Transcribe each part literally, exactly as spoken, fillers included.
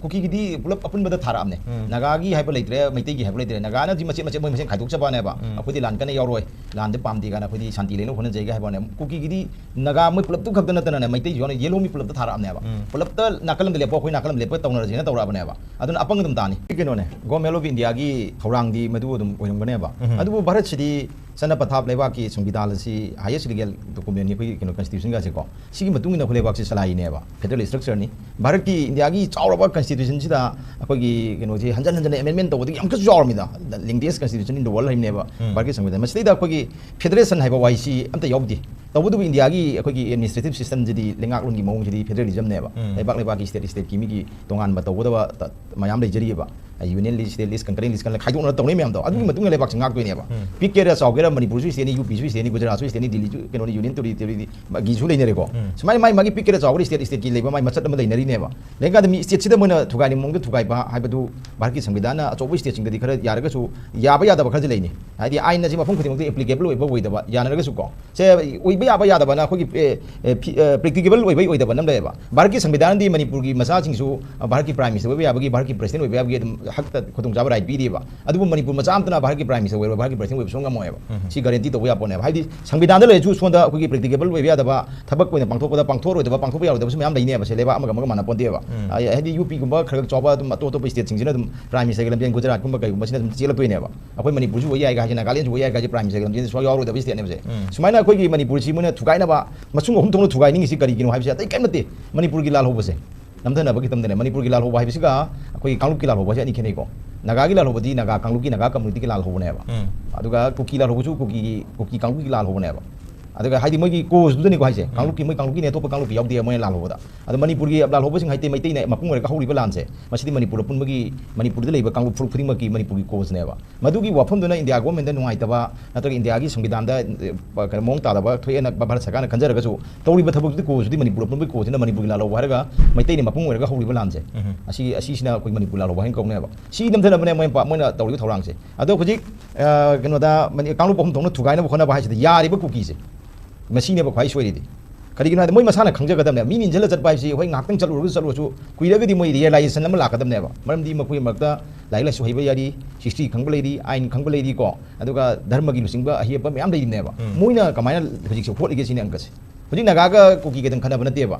ꯀꯨꯀꯤꯒꯤꯗꯤ ꯄꯨꯂꯞ ꯑꯄꯨꯟꯕꯗ ꯊꯥꯔꯛꯑꯕꯅꯦ꯫ ꯎꯝ꯫ ꯅꯥꯒꯥꯒꯤ ꯍꯥꯏꯕ ꯂꯩꯇ꯭ꯔꯦ, ꯃꯩꯇꯩꯒꯤ ꯍꯥꯏꯕ ꯂꯩꯇ꯭ꯔꯦ꯫ ꯅꯥꯒꯥꯅꯗꯤ ꯃꯆꯦꯠ ꯃꯆꯦꯠ ꯃꯣꯏ ꯃꯁꯦꯟ ꯈꯥꯏꯗꯣꯛꯆꯕꯅꯦꯕ꯫ ꯎꯝ꯫ "ꯑꯩꯈꯣꯏꯗꯤ ꯂꯥꯟ ꯀꯟꯅ ꯌꯥꯎꯔꯣꯏ, ꯂꯥꯟꯗ ꯄꯥꯝꯗꯦ" ꯀꯥꯏꯅ, "ꯑꯩꯈꯣꯏꯗꯤ ꯁꯥꯟꯇꯤ ꯂꯩꯅꯕ ꯍꯣꯠꯅꯖꯩꯒꯦ" ꯍꯥꯏꯕ ꯋꯥꯅꯦ꯫ ꯀꯨꯀꯤꯒꯤꯗꯤ ꯅꯥꯒꯥ ꯃꯣꯏ ꯄꯨꯂꯞꯇꯨ ꯈꯛꯇ ꯅꯠꯇꯅꯅꯦ, ꯃꯩꯇꯩꯁꯨ ꯌꯥꯎꯅ ꯌꯦꯜꯍꯧꯃꯤ ꯄꯨꯂꯞꯇ ꯊꯥꯔꯛꯑꯕꯅꯦꯕ꯫ ꯎꯝ꯫ ꯄꯨꯂꯞꯇ ꯅꯥꯀꯜ ꯑꯃꯗ ꯂꯦꯞꯄꯣ, ꯑꯩꯈꯣꯏ ꯅꯥꯀꯜ ꯑꯃꯗ ꯂꯦꯞꯄ ꯇꯧꯅꯔꯁꯦꯅ ꯇꯧꯔꯛꯑꯕꯅꯦꯕ꯫ ꯑꯗꯨꯅ ꯑꯄꯪ ꯑꯗꯨꯝ ꯇꯥꯅꯤ꯫ ꯀꯩꯅꯣꯅꯦ, Government of Indiaꯒꯤ ꯊꯧꯔꯥꯡꯗꯤ ꯃꯗꯨ ꯑꯗꯨꯝ ꯑꯣꯏꯔꯝꯒꯅꯦꯕ꯫ ꯎꯝ꯫ ꯑꯗꯨꯕꯨ ꯚꯥꯔꯠꯁꯤꯗꯤ ꯆꯠꯅ ꯄꯊꯥꯞ ꯂꯩꯕꯥꯛꯀꯤ ꯁꯪꯕꯤꯙꯥꯟ ꯑꯁꯤ highest legal documentꯅꯤ, ꯑꯩꯈꯣꯏꯒꯤ ꯀꯩꯅꯣ constitutionꯒꯁꯦꯀꯣ꯫ ꯁꯤꯒꯤ ꯃꯇꯨꯡ ꯏꯟꯅ ꯑꯩꯈꯣꯏ ꯂꯩꯕꯥꯛꯁꯤ ꯆꯂꯥꯏꯔꯤꯅꯦꯕ꯫ Federal structureꯅꯤ꯫ ꯚꯥꯔꯠꯀꯤ, ꯏꯟꯗꯤꯌꯥꯒꯤ ꯆꯥꯎꯔꯕ constitutionꯁꯤꯗ ꯑꯩꯈꯣꯏꯒꯤ ꯀꯩꯅꯣꯁꯤ ꯍꯟꯖꯟ ꯍꯟꯖꯟꯅ amendment ꯇꯧꯕꯗꯒꯤ ꯌꯥꯝ ꯀꯟꯅ ꯆꯥꯎꯔꯝꯃꯤꯗ, longest constitution in the world ꯍꯥꯏꯕꯅꯦꯕ꯫ ꯎꯝ꯫ ꯚꯥꯔꯠꯀꯤ ꯁꯪꯕꯤꯙꯥꯟ꯫ ꯃꯁꯤꯗꯩꯗ ꯑꯩꯈꯣꯏꯒꯤ federation ꯍꯥꯏꯕ ꯋꯥꯍꯩꯁꯤ ꯑꯝꯇ ꯌꯥꯎꯗꯦ꯫ ꯇꯧꯕꯇꯕꯨ ꯏꯟꯗꯤꯌꯥꯒꯤ ꯑꯩꯈꯣꯏꯒꯤ administrative systemꯁꯤꯗꯤ, ꯂꯩꯉꯥꯛꯂꯣꯟꯒꯤ ꯃꯑꯣꯡꯁꯤꯗꯤ federalismꯅꯦꯕ꯫ ꯎꯝ꯫ ꯂꯩꯕꯥꯛ ꯂꯩꯕꯥꯛꯀꯤ, state stateꯀꯤ ꯃꯤꯒꯤ ꯇꯣꯉꯥꯟꯕ ꯇꯧꯒꯗꯕ ꯇ-, ꯃꯌꯥꯝ ꯂꯩꯖꯔꯤꯑꯕ꯫ ꯑ, union legislative list, concurrent list ꯀꯥꯏꯅ ꯈꯥꯏꯗꯣꯛꯅꯔ ꯇꯧꯅꯩ ꯃꯌꯥꯝꯗꯣ, ꯑꯗꯨꯒꯤ ꯎꯝ꯫ ꯃꯇꯨꯡ ꯏꯟꯅ ꯂꯩꯕꯥꯛꯁꯦ ꯉꯥꯛꯇꯣꯏꯅꯦꯕ꯫ ꯎꯝ꯫ ꯄꯤꯛꯀꯦꯔꯥ ꯆꯥꯎꯒꯦꯔꯥ, ꯃꯅꯤꯄꯨꯔꯁꯨ stateꯅꯤ, UPꯁꯨ stateꯅꯤ, ꯒꯨꯖꯔꯥꯠꯁꯨ stateꯅꯤ, ꯗꯤꯜꯂꯤꯁꯨ ꯀꯩꯅꯣꯅꯤ, union territoryꯒꯤꯁꯨ ꯂꯩꯅꯔꯦꯀꯣ꯫ ꯎꯝ꯫ ꯁꯨꯃꯥꯏꯅ ꯃꯥꯏ ꯃꯥꯒꯤ ꯄꯤꯛꯀꯦꯔꯥ ꯆꯥꯎꯒꯦꯔꯥ state stateꯀꯤ ꯂꯩꯕ ꯃꯥꯏ ꯃꯆꯠ ꯑꯃ ꯂꯩꯅꯔꯤꯅꯦꯕ꯫ ꯂꯩꯔꯀꯥꯟꯗ ꯃꯤ stateꯁꯤꯗ ꯃꯣꯏꯅ ꯊꯨꯒꯥꯏꯅꯤꯡꯕ ꯃꯑꯣꯡꯗ ꯊꯨꯒꯥꯏꯕ ꯍꯥꯏꯕꯗꯨ ꯚꯥꯔꯠꯀꯤ ꯁꯪꯕꯤꯙꯥꯟꯅ ꯑꯆꯧꯕ stateꯁꯤꯡꯗꯗꯤ ꯈꯔ ꯌꯥꯔꯒꯁꯨ, ꯌꯥꯕ ꯌꯥꯗꯕ ꯈꯔꯁꯨ ꯂꯩꯅꯤ꯫ ꯍꯥꯏꯗꯤ ꯑꯥꯏꯟ ꯑꯁꯤ ꯃꯐꯝ ꯈꯨꯗꯤꯡꯃꯛꯇ applicable ꯑꯣꯏꯕ ꯑꯣꯏꯗꯕ, ꯌꯥꯅꯔꯒꯁꯨ ꯀꯣ꯫ ꯁꯦ, ꯑꯣꯏꯕ ꯌꯥꯕ ꯌꯥꯗꯕꯅ ꯑꯩꯈꯣꯏꯒꯤ, ꯑꯦ, ꯑꯦ, ꯐꯤ-, ꯑꯦ, practicable ꯑꯣꯏꯕ ꯑꯣꯏꯗꯕ ꯑꯃ ꯂꯩꯌꯦꯕ꯫ ꯚꯥꯔꯠꯀꯤ ꯁꯪꯕꯤꯙꯥꯟꯗꯤ ꯃꯅꯤꯄꯨꯔꯒꯤ ꯃꯆꯥꯁꯤꯡꯁꯨ, ꯑ, ꯚꯥꯔꯠꯀꯤ Prime Minister ꯑꯣꯏꯕ ꯌꯥꯕꯒꯤ, ꯚꯥꯔꯠꯀꯤ President ꯑꯣꯏꯕ ꯌꯥꯕꯒꯤ ꯑꯗꯨꯝ ꯍꯛꯇ ꯈꯨꯗꯣꯡꯆꯥꯕ right ꯄꯤꯔꯤꯕ꯫ ꯑꯗꯨꯕꯨ ꯃꯅꯤꯄꯨꯔ ꯃꯆꯥ ꯑꯃꯠꯇꯅ ꯚꯥꯔꯠꯀꯤ Prime Minister ꯑꯣꯏꯔꯣ, ꯚꯥꯔꯠꯀꯤ President ꯑꯣꯏꯕ ꯁꯨꯡꯉꯝ ꯉꯝꯃꯣꯏꯕ꯫ ꯎꯝ꯫ ꯁꯤ guarantee ꯇꯧꯕ ꯌꯥꯄꯣꯠꯅꯦꯕ꯫ ꯍꯥꯏꯗꯤ ꯁꯪꯕꯤꯙꯥꯟꯗ ꯂꯩꯔꯁꯨ ꯁꯣꯝꯗ ꯑꯩꯈꯣꯏꯒꯤ practicable ꯑꯣꯏꯕ ꯌꯥꯗꯕ ꯊꯕꯛ ꯑꯣꯏꯅ ꯄꯥꯡꯊꯣꯛꯄꯗ ꯄꯥꯡꯊꯣꯛꯑꯔꯣꯏꯗꯕ, ꯄꯥꯡꯊꯣꯛꯄ ꯌꯥꯔꯣꯏꯗꯕꯁꯨ ꯃꯌꯥꯝ ꯂꯩꯅꯦꯕ꯫ ꯁꯦ ꯂꯩꯕꯥꯛ ꯑꯃꯒ ꯑꯃꯒ ꯃꯥꯟꯅ ꯄꯣꯟꯇꯦꯕ꯫ ꯎꯝ꯫ ꯑ, ꯍꯥꯏꯗꯤ UPꯒꯨꯝꯕ ꯈꯔ ꯈꯔ ꯆꯥꯎꯕ ꯑꯗꯨꯝ ꯑꯇꯣꯞ ꯑꯇꯣꯞꯄ stateꯁꯤꯡꯁꯤꯅ ꯑꯗꯨꯝ Prime Ministerꯒꯤ ꯂꯝꯖꯦꯜ, ꯒꯨꯖꯔꯥꯠꯀꯨꯝꯕ ꯀꯩꯒꯨꯝꯕꯁꯤꯅ ꯑꯗꯨꯝ ꯆꯦꯜꯂꯛꯇꯣꯏꯅꯦꯕ꯫ ꯑꯩꯈꯣꯏ ꯃꯅꯤꯄꯨꯔꯁꯨ ꯑꯣꯏ ꯌꯥꯏꯒ ꯍꯥꯏꯁꯦ, ꯅꯥꯒꯥꯂꯦꯟꯁꯨ ꯑꯣꯏ ꯌꯥꯏꯒ ꯍꯥꯏꯁꯦ, Prime Ministerꯒꯤ ꯂꯝꯖꯦꯜꯗ ꯁꯨꯡꯌꯥꯎ ꯌꯥꯎꯔꯣꯏꯗꯕ stateꯅꯦꯕꯁꯦ꯫ ꯎꯝ꯫ ꯁꯨꯃꯥꯏꯅ ꯑꯩꯈꯣꯏꯒꯤ ꯃꯅꯤꯄꯨꯔꯁꯤ ꯃꯣꯏꯅ ꯊꯨꯒꯥꯏꯅꯕ ꯃꯁꯨꯡ ꯑꯍꯨꯝ ꯊꯣꯛꯅ ꯊꯨꯒꯥꯏꯅꯤꯡꯉꯤꯁꯤ ꯀꯔꯤꯒꯤꯅꯣ ꯍꯥꯏꯕꯁꯦ ꯑꯇꯩ ꯀꯔꯤꯝ ꯅꯠꯇꯦ꯫ ꯃꯅꯤꯄꯨꯔꯒꯤ ꯂꯥꯜꯍꯧꯕꯁꯦ ꯅꯝꯊꯅꯕꯒꯤꯗꯃꯛꯇꯅꯦ꯫ ꯃꯅꯤꯄꯨꯔꯒꯤ ꯂꯥꯜꯍꯧꯕ ꯍꯥꯏꯕꯁꯤꯒ ꯑꯩꯈꯣꯏꯒꯤ ꯀꯥꯡꯂꯨꯞꯀꯤ ꯂꯥꯜꯍꯧꯕ ꯍꯥꯏꯁꯦ ꯑꯅꯤ ꯈꯦꯠꯅꯩꯀꯣ꯫ ꯅꯥꯒꯥꯒꯤ ꯂꯥꯜꯍꯧꯕꯗꯤ ꯅꯥꯒꯥ ꯀꯥꯡꯂꯨꯞꯀꯤ, ꯅꯥꯒꯥ communityꯒꯤ ꯂꯥꯜꯍꯧꯕꯅꯦꯕ꯫ ꯎꯝ꯫ ꯑꯗꯨꯒ ꯀꯨꯀꯤ ꯂꯥꯜꯍꯧꯕꯁꯨ ꯀꯨꯀꯤꯒꯤ, ꯀꯨꯀꯤ ꯀꯥꯡꯂꯨꯞꯀꯤ ꯂꯥꯜꯍꯧꯕꯅꯦꯕ꯫ ꯑꯗꯨꯒ ꯍꯥꯏꯗꯤ ꯃꯣꯏꯒꯤ causeꯗꯨꯗꯅꯤꯀꯣ ꯍꯥꯏꯁꯦ, ꯎꯝ꯫ ꯀꯥꯡꯂꯨꯞꯀꯤ, ꯃꯣꯏ ꯀꯥꯡꯂꯨꯞꯀꯤꯅꯦ, ꯑꯇꯣꯞꯄ ꯀꯥꯡꯂꯨꯞꯀꯤ ꯌꯥꯎꯗꯦ ꯃꯣꯏꯅ ꯂꯥꯜꯍꯧꯕꯗ꯫ ꯑꯗꯣ ꯃꯅꯤꯄꯨꯔꯒꯤ ꯂꯥꯜꯍꯧꯕꯁꯤꯡ ꯍꯥꯏꯗꯤ ꯃꯩꯇꯩꯅ ꯃꯄꯨꯡ ꯑꯣꯏꯔꯒ ꯍꯧꯔꯤꯕ ꯂꯥꯟꯁꯦ, ꯃꯁꯤꯗꯤ ꯃꯅꯤꯄꯨꯔ ꯑꯄꯨꯟꯕꯒꯤ, ꯃꯅꯤꯄꯨꯔꯗ ꯂꯩꯕ ꯀꯥꯡꯂꯨꯞ ꯐꯨꯔꯨꯞ ꯈꯨꯗꯤꯡꯃꯛꯀꯤ ꯃꯅꯤꯄꯨꯔꯒꯤ causeꯅꯦꯕ꯫ ꯃꯗꯨꯒꯤ ꯋꯥꯐꯝꯗꯨꯅ ꯏꯟꯗꯤꯌꯥ governmentꯗ ꯅꯨꯡꯉꯥꯏꯇꯕ ꯅꯠꯇ꯭ꯔꯒ ꯏꯟꯗꯤꯌꯥꯒꯤ ꯁꯪꯕꯤꯙꯥꯟꯗ, ꯑꯦ, ꯀꯩꯅꯣ ꯃꯑꯣꯡ ꯇꯥꯗꯕ ꯊꯣꯛꯑꯦꯅ ꯚꯥꯔꯠ ꯁꯔꯀꯥꯔꯅ ꯈꯟꯖꯔꯒꯁꯨ, ꯇꯧꯔꯤꯕ ꯊꯕꯛꯇꯨꯗꯤ causeꯇꯨꯗꯤ ꯃꯅꯤꯄꯨꯔ ꯑꯄꯨꯟꯕꯒꯤ causeꯅꯤꯅ ꯃꯅꯤꯄꯨꯔꯒꯤ ꯂꯥꯜꯍꯧꯕ ꯍꯥꯏꯔꯒ ꯃꯩꯇꯩꯅ ꯃꯄꯨꯡ ꯑꯣꯏꯔꯒ ꯍꯧꯔꯤꯕ ꯂꯥꯟꯁꯦ, ꯎꯝ꯫ ꯑꯁꯤ, ꯑꯁꯤꯁꯤꯅ ꯑꯩꯈꯣꯏ ꯃꯅꯤꯄꯨꯔ ꯂꯥꯜꯍꯧꯕ ꯍꯥꯏꯅ ꯀꯧꯅꯦꯕ꯫ ꯁꯤ ꯅꯝꯊꯅꯕꯅꯦ ꯃꯣꯏꯅ ꯄ-, ꯃꯣꯏꯅ ꯇꯧꯔꯤꯕ ꯊꯧꯔꯥꯡꯁꯦ꯫ ꯑꯗꯣ ꯍꯧꯖꯤꯛ, ꯑ, ꯀꯩꯅꯣꯗ ꯃꯅꯤ-, ꯀꯥꯡꯂꯨꯞ ꯑꯍꯨꯝ ꯊꯣꯛꯅ ꯊꯨꯒꯥꯏꯅꯕ ꯍꯣꯠꯅꯕ ꯍꯥꯏꯁꯤꯗ ꯌꯥꯔꯤꯕ ꯀꯨꯀꯤꯁꯦ, ꯃꯁꯤꯅꯦꯕ ꯈ꯭ꯋꯥꯏ ꯁꯣꯏꯔꯤꯗꯤ꯫ ꯀꯔꯤꯒꯤꯅꯣ ꯍꯥꯏꯗꯤ ꯃꯣꯏ ꯃꯁꯥꯅ ꯈꯪꯖꯒꯗꯕꯅꯦꯕ꯫ ꯃꯤ ꯏꯟꯁꯤꯜꯂ ꯆꯠꯄ ꯍꯥꯏꯕꯁꯤ ꯑꯩꯈꯣꯏ ꯉꯥꯏꯍꯥꯛꯇꯪ ꯆꯠꯂꯨꯔꯒ ꯆꯠꯂꯨꯔꯁꯨ ꯀꯨꯏꯔꯒꯗꯤ ꯃꯣꯏ realization ꯑꯃ ꯂꯥꯛꯀꯗꯕꯅꯦꯕ꯫ ꯃꯔꯝꯗꯤ ꯃꯈꯣꯏ ꯃꯔꯛꯇ ꯂꯥꯏꯔꯤꯛ ꯂꯥꯏꯁꯨ ꯍꯩꯕ ꯌꯥꯔꯤ, history ꯈꯪꯕ ꯂꯩꯔꯤ, ꯑꯥꯏꯟ ꯈꯪꯕ ꯂꯩꯔꯤꯀꯣ, ꯑꯗꯨꯒ ꯙꯔꯃꯒꯤ ꯂꯨꯆꯤꯡꯕ ꯑꯍꯩ ꯑꯄꯥ ꯃꯌꯥꯝ ꯂꯩꯔꯤꯅꯦꯕ꯫ ꯎꯝ꯫ ꯃꯣꯏꯅ ꯀꯃꯥꯏꯅ ꯍꯧꯖꯤꯛꯁꯦ ꯍꯣꯠꯂꯤꯒꯦ ꯁꯤꯅꯤ ꯑꯪꯀꯁꯦ꯫ ꯍꯧꯖꯤꯛ ꯅꯥꯒꯥꯒ ꯀꯨꯀꯤꯒꯗꯪ ꯈꯟꯅꯕ ꯅꯠꯇꯦꯕ,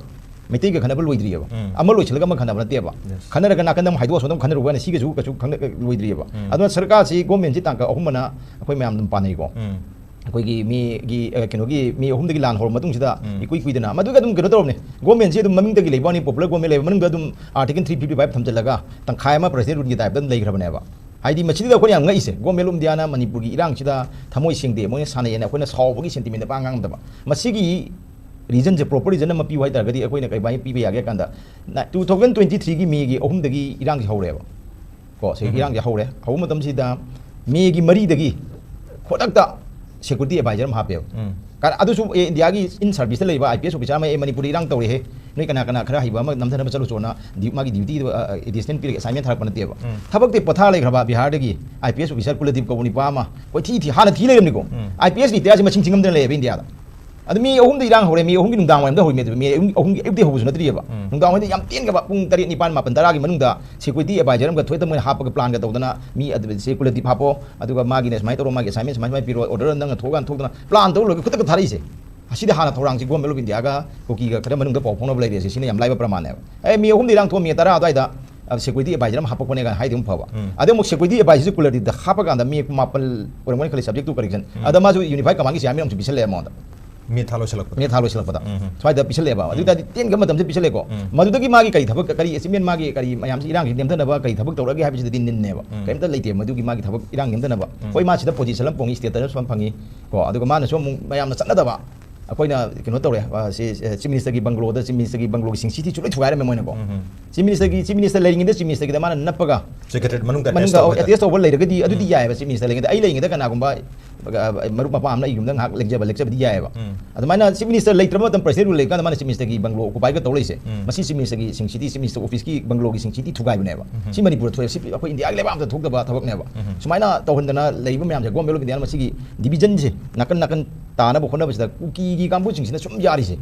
ꯃꯩꯇꯩꯒ ꯈꯟꯅꯕ ꯂꯣꯏꯗ꯭ꯔꯤꯑꯕ꯫ ꯎꯝ꯫ ꯑꯃ ꯂꯣꯏꯁꯤꯜꯂꯒ ꯑꯃ ꯈꯟꯅꯕ ꯅꯠꯇꯦꯕ꯫ Yes. ꯈꯟꯅꯔꯒ ꯅꯥꯀꯟꯗ ꯑꯃꯨꯛ ꯍꯥꯏꯗꯣꯛꯑ ꯁꯣꯝꯗ ꯑꯃꯨꯛ ꯈꯟꯅꯔꯨꯕ ꯍꯥꯏꯅ ꯁꯤꯒꯁꯨ ꯀꯩꯁꯨ ꯈꯪꯅ-, ꯂꯣꯏꯗ꯭ꯔꯤꯑꯕ꯫ ꯎꯝ꯫ ꯑꯗꯨꯅ ꯁꯔꯀꯥꯔꯁꯤ, governmentꯁꯤ ꯇꯥꯡꯀꯛ ꯑꯍꯨꯝ ꯑꯅ ꯑꯩꯈꯣꯏ ꯃꯌꯥꯝ ꯑꯗꯨꯝ ꯄꯥꯅꯩꯀꯣ꯫ ꯎꯝ꯫ ꯑꯩꯈꯣꯏꯒꯤ ꯃꯦꯒꯤ, ꯑ, ꯀꯩꯅꯣꯒꯤ ꯃꯦ ꯑꯍꯨꯝꯗꯒꯤ ꯂꯥꯟ ꯍꯧꯔꯕ ꯃꯇꯨꯡꯁꯤꯗ ꯎꯝ꯫ ꯏꯀꯨꯏ ꯀꯨꯏꯗꯅ ꯃꯗꯨꯒ ꯑꯗꯨꯝ ꯀꯩꯅꯣ ꯇꯧꯔꯕꯅꯦ꯫ Governmentꯁꯤ ꯑꯗꯨꯝ ꯃꯃꯤꯡꯗꯒꯤ ꯂꯩꯕ ꯋꯥꯅꯤ, popular government ꯂꯩꯕ ꯃꯅꯨꯡꯗ ꯑꯗꯨꯝ Article three fifty five ꯊꯝꯖꯤꯜꯂꯒ ꯇꯪꯈꯥꯏ ꯑꯃ President ruleꯒꯤ typeꯇ ꯑꯗꯨꯝ ꯂꯩꯈ꯭ꯔꯕꯅꯦꯕ꯫ ꯍꯥꯏꯗꯤ ꯃꯁꯤꯗ ꯑꯩꯈꯣꯏꯅ ꯌꯥꯝ ꯉꯛꯏꯁꯦ, Government of Indiaꯅ ꯃꯅꯤꯄꯨꯔꯒꯤ ꯏꯔꯥꯡꯁꯤꯗ ꯊꯃꯣꯏ ꯁꯦꯡꯗꯦ, ꯃꯣꯏꯅ ꯁꯥꯟꯅꯩꯌꯦꯅ ꯑꯩꯈꯣꯏꯅ ꯁꯥꯎꯕꯒꯤ sentimentꯗ ꯄꯥꯛ ꯉꯥꯡꯗꯕ꯫ ꯃꯁꯤꯒꯤ reasonꯁꯦ, proper reason ꯑꯃ ꯄꯤꯌꯨ ꯍꯥꯏ ꯇꯥꯔꯒꯗꯤ ꯑꯩꯈꯣꯏꯅ ꯀꯩꯃꯥꯏꯅ ꯄꯤꯕ ꯌꯥꯒꯦ ꯍꯥꯏ ꯀꯥꯟꯗ, ꯅ-, two thousand twenty threeꯒꯤ ꯃꯦꯒꯤ ꯑꯍꯨꯝꯗꯒꯤ ꯏꯔꯥꯡꯁꯤ ꯍꯧꯔꯦꯕ꯫ ꯀꯣ, ꯁꯤ ꯎꯝ꯫ ꯏꯔꯥꯡꯁꯦ ꯍꯧꯔꯦ꯫ ꯍꯧꯕ ꯃꯇꯝꯁꯤꯗ ꯃꯦꯒꯤ ꯃꯔꯤꯗꯒꯤ ꯈꯨꯗꯛꯇ security advisor ꯑꯃ ꯍꯥꯞꯄꯦꯕ꯫ ꯎꯝ꯫ ꯀꯥꯔ-, ꯑꯗꯨꯁꯨ, ꯑꯦ, ꯏꯟꯗꯤꯌꯥꯒꯤ in serviceꯇ ꯂꯩꯕ IPS officer ꯑꯃ, "ꯑꯦ, ꯃꯅꯤꯄꯨꯔꯗ ꯏꯔꯥꯡ ꯇꯧꯔꯦꯍꯦ, ꯅꯣꯏ ꯀꯅꯥ ꯀꯅꯥ ꯈꯔ ꯍꯩꯕ ꯑꯃ ꯅꯝꯊꯅꯕ ꯆꯠꯂꯨꯆꯣꯅ", ꯗ꯭ꯌꯨ-, ꯃꯥꯒꯤ dutyꯗꯣ, ꯑ, ꯑ, additional ꯄꯤꯔꯒ, assignment ꯊꯥꯔꯛꯄ ꯅꯠꯇꯦꯕ꯫ ꯎꯝ꯫ ꯊꯕꯛꯇꯤ ꯄꯣꯊꯥ ꯂꯩꯈ꯭ꯔꯕ ꯕꯤꯍꯥꯔꯗꯒꯤ IPS officer ꯀꯨꯂꯗꯤꯞ ꯀꯧꯕ ꯅꯨꯄꯥ ꯑꯃ ꯀꯣꯏꯊꯤ ꯊꯤ, ꯍꯥꯟꯅ ꯊꯤ ꯂꯩꯔꯝꯅꯤꯀꯣ꯫ ꯎꯝ꯫ IPS retireꯁꯦ ꯃꯁꯤꯡ ꯊꯤꯉꯝꯗꯅ ꯂꯩꯌꯦꯕ ꯏꯟꯗꯤꯌꯥꯗ꯫ ꯑꯗꯨ ꯃꯤ ꯑꯍꯨꯝꯗ ꯏꯔꯥꯡ ꯍꯧꯔꯦ, ꯃꯤ ꯑꯍꯨꯝꯒꯤ ꯅꯨꯡꯗꯥꯡ ꯋꯥꯏꯔꯝꯗ ꯍꯧꯔꯤꯃꯦ ꯑꯗꯨ, ꯃꯤ ꯑꯍꯨꯝ, ꯑꯌꯨꯛꯇꯤ ꯍꯧꯕꯁꯨ ꯅꯠꯇ꯭ꯔꯤꯑꯕ꯫ ꯎꯝ꯫ ꯅꯨꯡꯗꯥꯡ ꯋꯥꯏꯔꯝꯗ ꯌꯥꯝ ꯇꯦꯟꯒꯕ, ꯄꯨꯡ ꯇꯔꯦꯠ, ꯅꯤꯄꯥꯟ, ꯃꯥꯄꯟ, ꯇꯔꯥꯒꯤ ꯃꯅꯨꯡꯗ security advisor ꯑꯃꯒ ꯊꯣꯏꯗ ꯃꯣꯏꯅ ꯍꯥꯞꯄꯒ planꯒ ꯇꯧꯗꯅ, ꯃꯤ ꯑꯗꯨ ꯁꯤ ꯀꯨꯂꯗꯤꯞ ꯍꯥꯞꯄꯣ, ꯑꯗꯨꯒ ꯃꯥꯒꯤꯅ ꯁꯨꯃꯥꯏꯅ ꯇꯧꯔꯣ, ꯃꯥꯒꯤ assignment ꯁꯨꯃꯥꯏ ꯁꯨꯃꯥꯏꯅ ꯄꯤꯔꯣ, order ꯅꯪꯅ ꯊꯣꯛꯑꯀꯥꯟꯗ ꯊꯣꯛꯇꯅ plan ꯇꯧꯔ ꯂꯣꯏꯔꯒ ꯈꯨꯗꯛꯇ ꯊꯥꯔꯛꯏꯁꯦ꯫ ꯑꯁꯤꯗꯤ ꯍꯥꯟꯅ ꯊꯧꯔꯥꯡꯁꯤ Government of Indiaꯒ ꯀꯨꯀꯤꯒ ꯈꯔ ꯃꯅꯨꯡꯗ ꯄꯥꯎ ꯐꯥꯎꯅꯕ ꯂꯩꯔꯦ, ꯁꯤꯅ ꯌꯥꯝ ꯂꯥꯏꯕ ꯄ꯭ꯔꯃꯥꯟꯅꯦꯕ꯫ ꯑꯦ, ꯃꯤ ꯑꯍꯨꯝꯗ ꯏꯔꯥꯡ ꯊꯣꯛꯑꯝꯃꯤ, ꯇꯔꯥ ꯑꯗꯨꯋꯥꯏꯗ, ꯑ, security advisor ꯑꯃ ꯍꯥꯞꯄꯛꯄꯅꯦ ꯀꯥꯏꯅ ꯍꯥꯏꯗꯤ ꯑꯃꯨꯛ ꯐꯕ꯫ ꯎꯝ꯫ ꯑꯗꯩ ꯑꯃꯨꯛ security advisorꯁꯤ ꯀꯨꯂꯗꯤꯞꯇ ꯍꯥꯞꯄꯀꯥꯟꯗ ꯃꯤ ꯃꯥꯄꯜ ꯑꯣꯏꯔꯝꯒꯅꯤ ꯈꯜꯂꯤ, subject to correction꯫ ꯎꯝ꯫ ꯑꯗ ꯃꯥꯁꯨ unified commandꯒꯤ chairman ꯑꯃꯁꯨ ꯄꯤꯁꯜꯂꯛꯑꯦ ꯃꯉꯣꯟꯗ꯫ ꯃꯦ ꯊꯥ ꯂꯣꯏꯁꯤꯜꯂꯛꯄꯗ꯫ ꯃꯦ ꯊꯥ ꯂꯣꯏꯁꯤꯜꯂꯛꯄꯗ꯫ ꯎꯝ꯫ ꯁ꯭ꯋꯥꯏꯗ ꯄꯤꯁꯜꯂꯛꯑꯦꯕ꯫ ꯑꯗꯨ ꯎꯝ꯫ ꯑꯣꯏ ꯇꯥꯔꯗꯤ ꯇꯦꯟꯒꯕ ꯃꯇꯝꯁꯦ ꯄꯤꯁꯜꯂꯦꯀꯣ꯫ ꯎꯝ꯫ ꯃꯗꯨꯗꯒꯤ ꯃꯥꯒꯤ ꯀꯔꯤ ꯊꯕꯛ, ꯀꯔꯤ achievement, ꯃꯥꯒꯤ ꯀꯔꯤ ꯃꯌꯥꯝꯁꯤ ꯏꯔꯥꯡꯁꯤ ꯅꯦꯝꯊꯅꯕ ꯀꯔꯤ ꯊꯕꯛ ꯇꯧꯔꯛꯑꯒꯦ ꯍꯥꯏꯕꯁꯤꯗꯗꯤ ꯅꯤꯟꯅꯦꯕ꯫ ꯎꯝ꯫ ꯀꯔꯤꯝꯇ ꯂꯩꯇꯦ ꯃꯗꯨꯒꯤ ꯃꯥꯒꯤ ꯊꯕꯛ ꯏꯔꯥꯡ ꯅꯦꯝꯊꯅꯕ꯫ ꯎꯝ꯫ ꯍꯣꯏ, ꯃꯥ ꯁꯤꯗ position ꯑꯃ ꯐꯪꯉꯤ, status ꯑꯃ ꯐꯪꯉꯤ ꯀꯣ꯫ ꯑꯗꯨꯒ ꯃꯥꯅꯁꯨ ꯑꯃꯨꯛ ꯃꯌꯥꯝꯅ ꯆꯠꯅꯗꯕ, ꯑꯩꯈꯣꯏꯅ ꯀꯩꯅꯣ ꯇꯧꯔꯦ, ꯑ, ꯁꯤ, ꯑ, Chief Ministerꯒꯤ bungalowꯗ, Chief Ministerꯒꯤ bungalowꯒꯤ ꯁꯤꯡꯁꯤꯇꯤꯁꯨ ꯂꯣꯏ ꯊꯨꯒꯥꯏꯔꯝꯃꯦ ꯃꯣꯏꯅꯀꯣ꯫ ꯎꯝ, ꯎꯝ꯫ Chief Ministerꯒꯤ, Chief Minister ꯂꯩꯔꯤꯉꯩꯗ Chief Ministerꯒꯤꯗ ꯃꯥꯅ ꯅꯞꯄꯒ Secretariat ꯃꯅꯨꯡꯗ attach ꯃꯅꯨꯡꯗ ꯇꯧꯕꯗ꯫ Attach ꯇꯧꯕ ꯂꯩꯔꯒꯗꯤ ꯑꯗꯨꯗꯤ ꯎꯝ꯫ ꯌꯥꯏꯑꯕ꯫ Chief Minister ꯂꯩꯔꯤꯉꯩꯗ, ꯑꯩ ꯂꯩꯔꯤꯉꯩꯗ ꯀꯅꯥꯒꯨꯝꯕ, ꯑ, ꯃꯔꯨꯞ ꯃꯄꯥꯡ ꯑꯃꯅ ꯑꯩ ꯌꯨꯝꯗ ꯉꯥꯏꯍꯥꯛ ꯂꯦꯡꯖꯕ, ꯂꯦꯛꯆꯕꯗꯤ ꯌꯥꯏꯑꯕ꯫ ꯎꯝ꯫ ꯑꯗꯨꯃꯥꯏꯅ Chief Minister ꯂꯩꯇ꯭ꯔꯕ ꯃꯇꯝ, President rule ꯂꯩꯔꯀꯥꯟꯗ ꯃꯥꯅ Chief Ministerꯒꯤ bungalow occupyꯒ ꯇꯧ ꯂꯩꯁꯦ꯫ ꯎꯝ꯫ ꯃꯁꯤ Chief Ministerꯒꯤ ꯁꯤꯡꯁꯤꯇꯤ, Chief Minister officeꯀꯤ bungalowꯒꯤ ꯁꯤꯡꯁꯤꯇꯤ ꯊꯨꯒꯥꯏꯕꯅꯦꯕ꯫ ꯎꯝ꯫ ꯁꯤ ꯃꯅꯤꯄꯨꯔꯗ ꯊꯣꯛꯑꯦ, ꯁꯤ ꯑꯩꯈꯣꯏ ꯏꯟꯗꯤꯌꯥꯒꯤ ꯂꯩꯕꯥꯛ ꯑꯝꯇ ꯊꯣꯛꯇꯕ ꯊꯕꯛꯅꯦꯕ꯫ ꯎꯝ꯫ ꯁꯨꯃꯥꯏꯅ ꯇꯧꯍꯟꯗꯅ ꯂꯩꯕ ꯃꯌꯥꯝꯁꯦ, Government of Indiaꯅ ꯃꯁꯤꯒꯤ divisionꯁꯦ ꯅꯥꯀꯟ ꯅꯥꯀꯟ ꯇꯥꯅꯕ ꯍꯣꯠꯅꯕꯁꯤꯗ ꯀꯨꯀꯤꯒꯤ ꯀꯥꯡꯕꯨꯁꯤꯡꯁꯤꯅ ꯁꯨꯝ ꯌꯥꯔꯤꯁꯦ꯫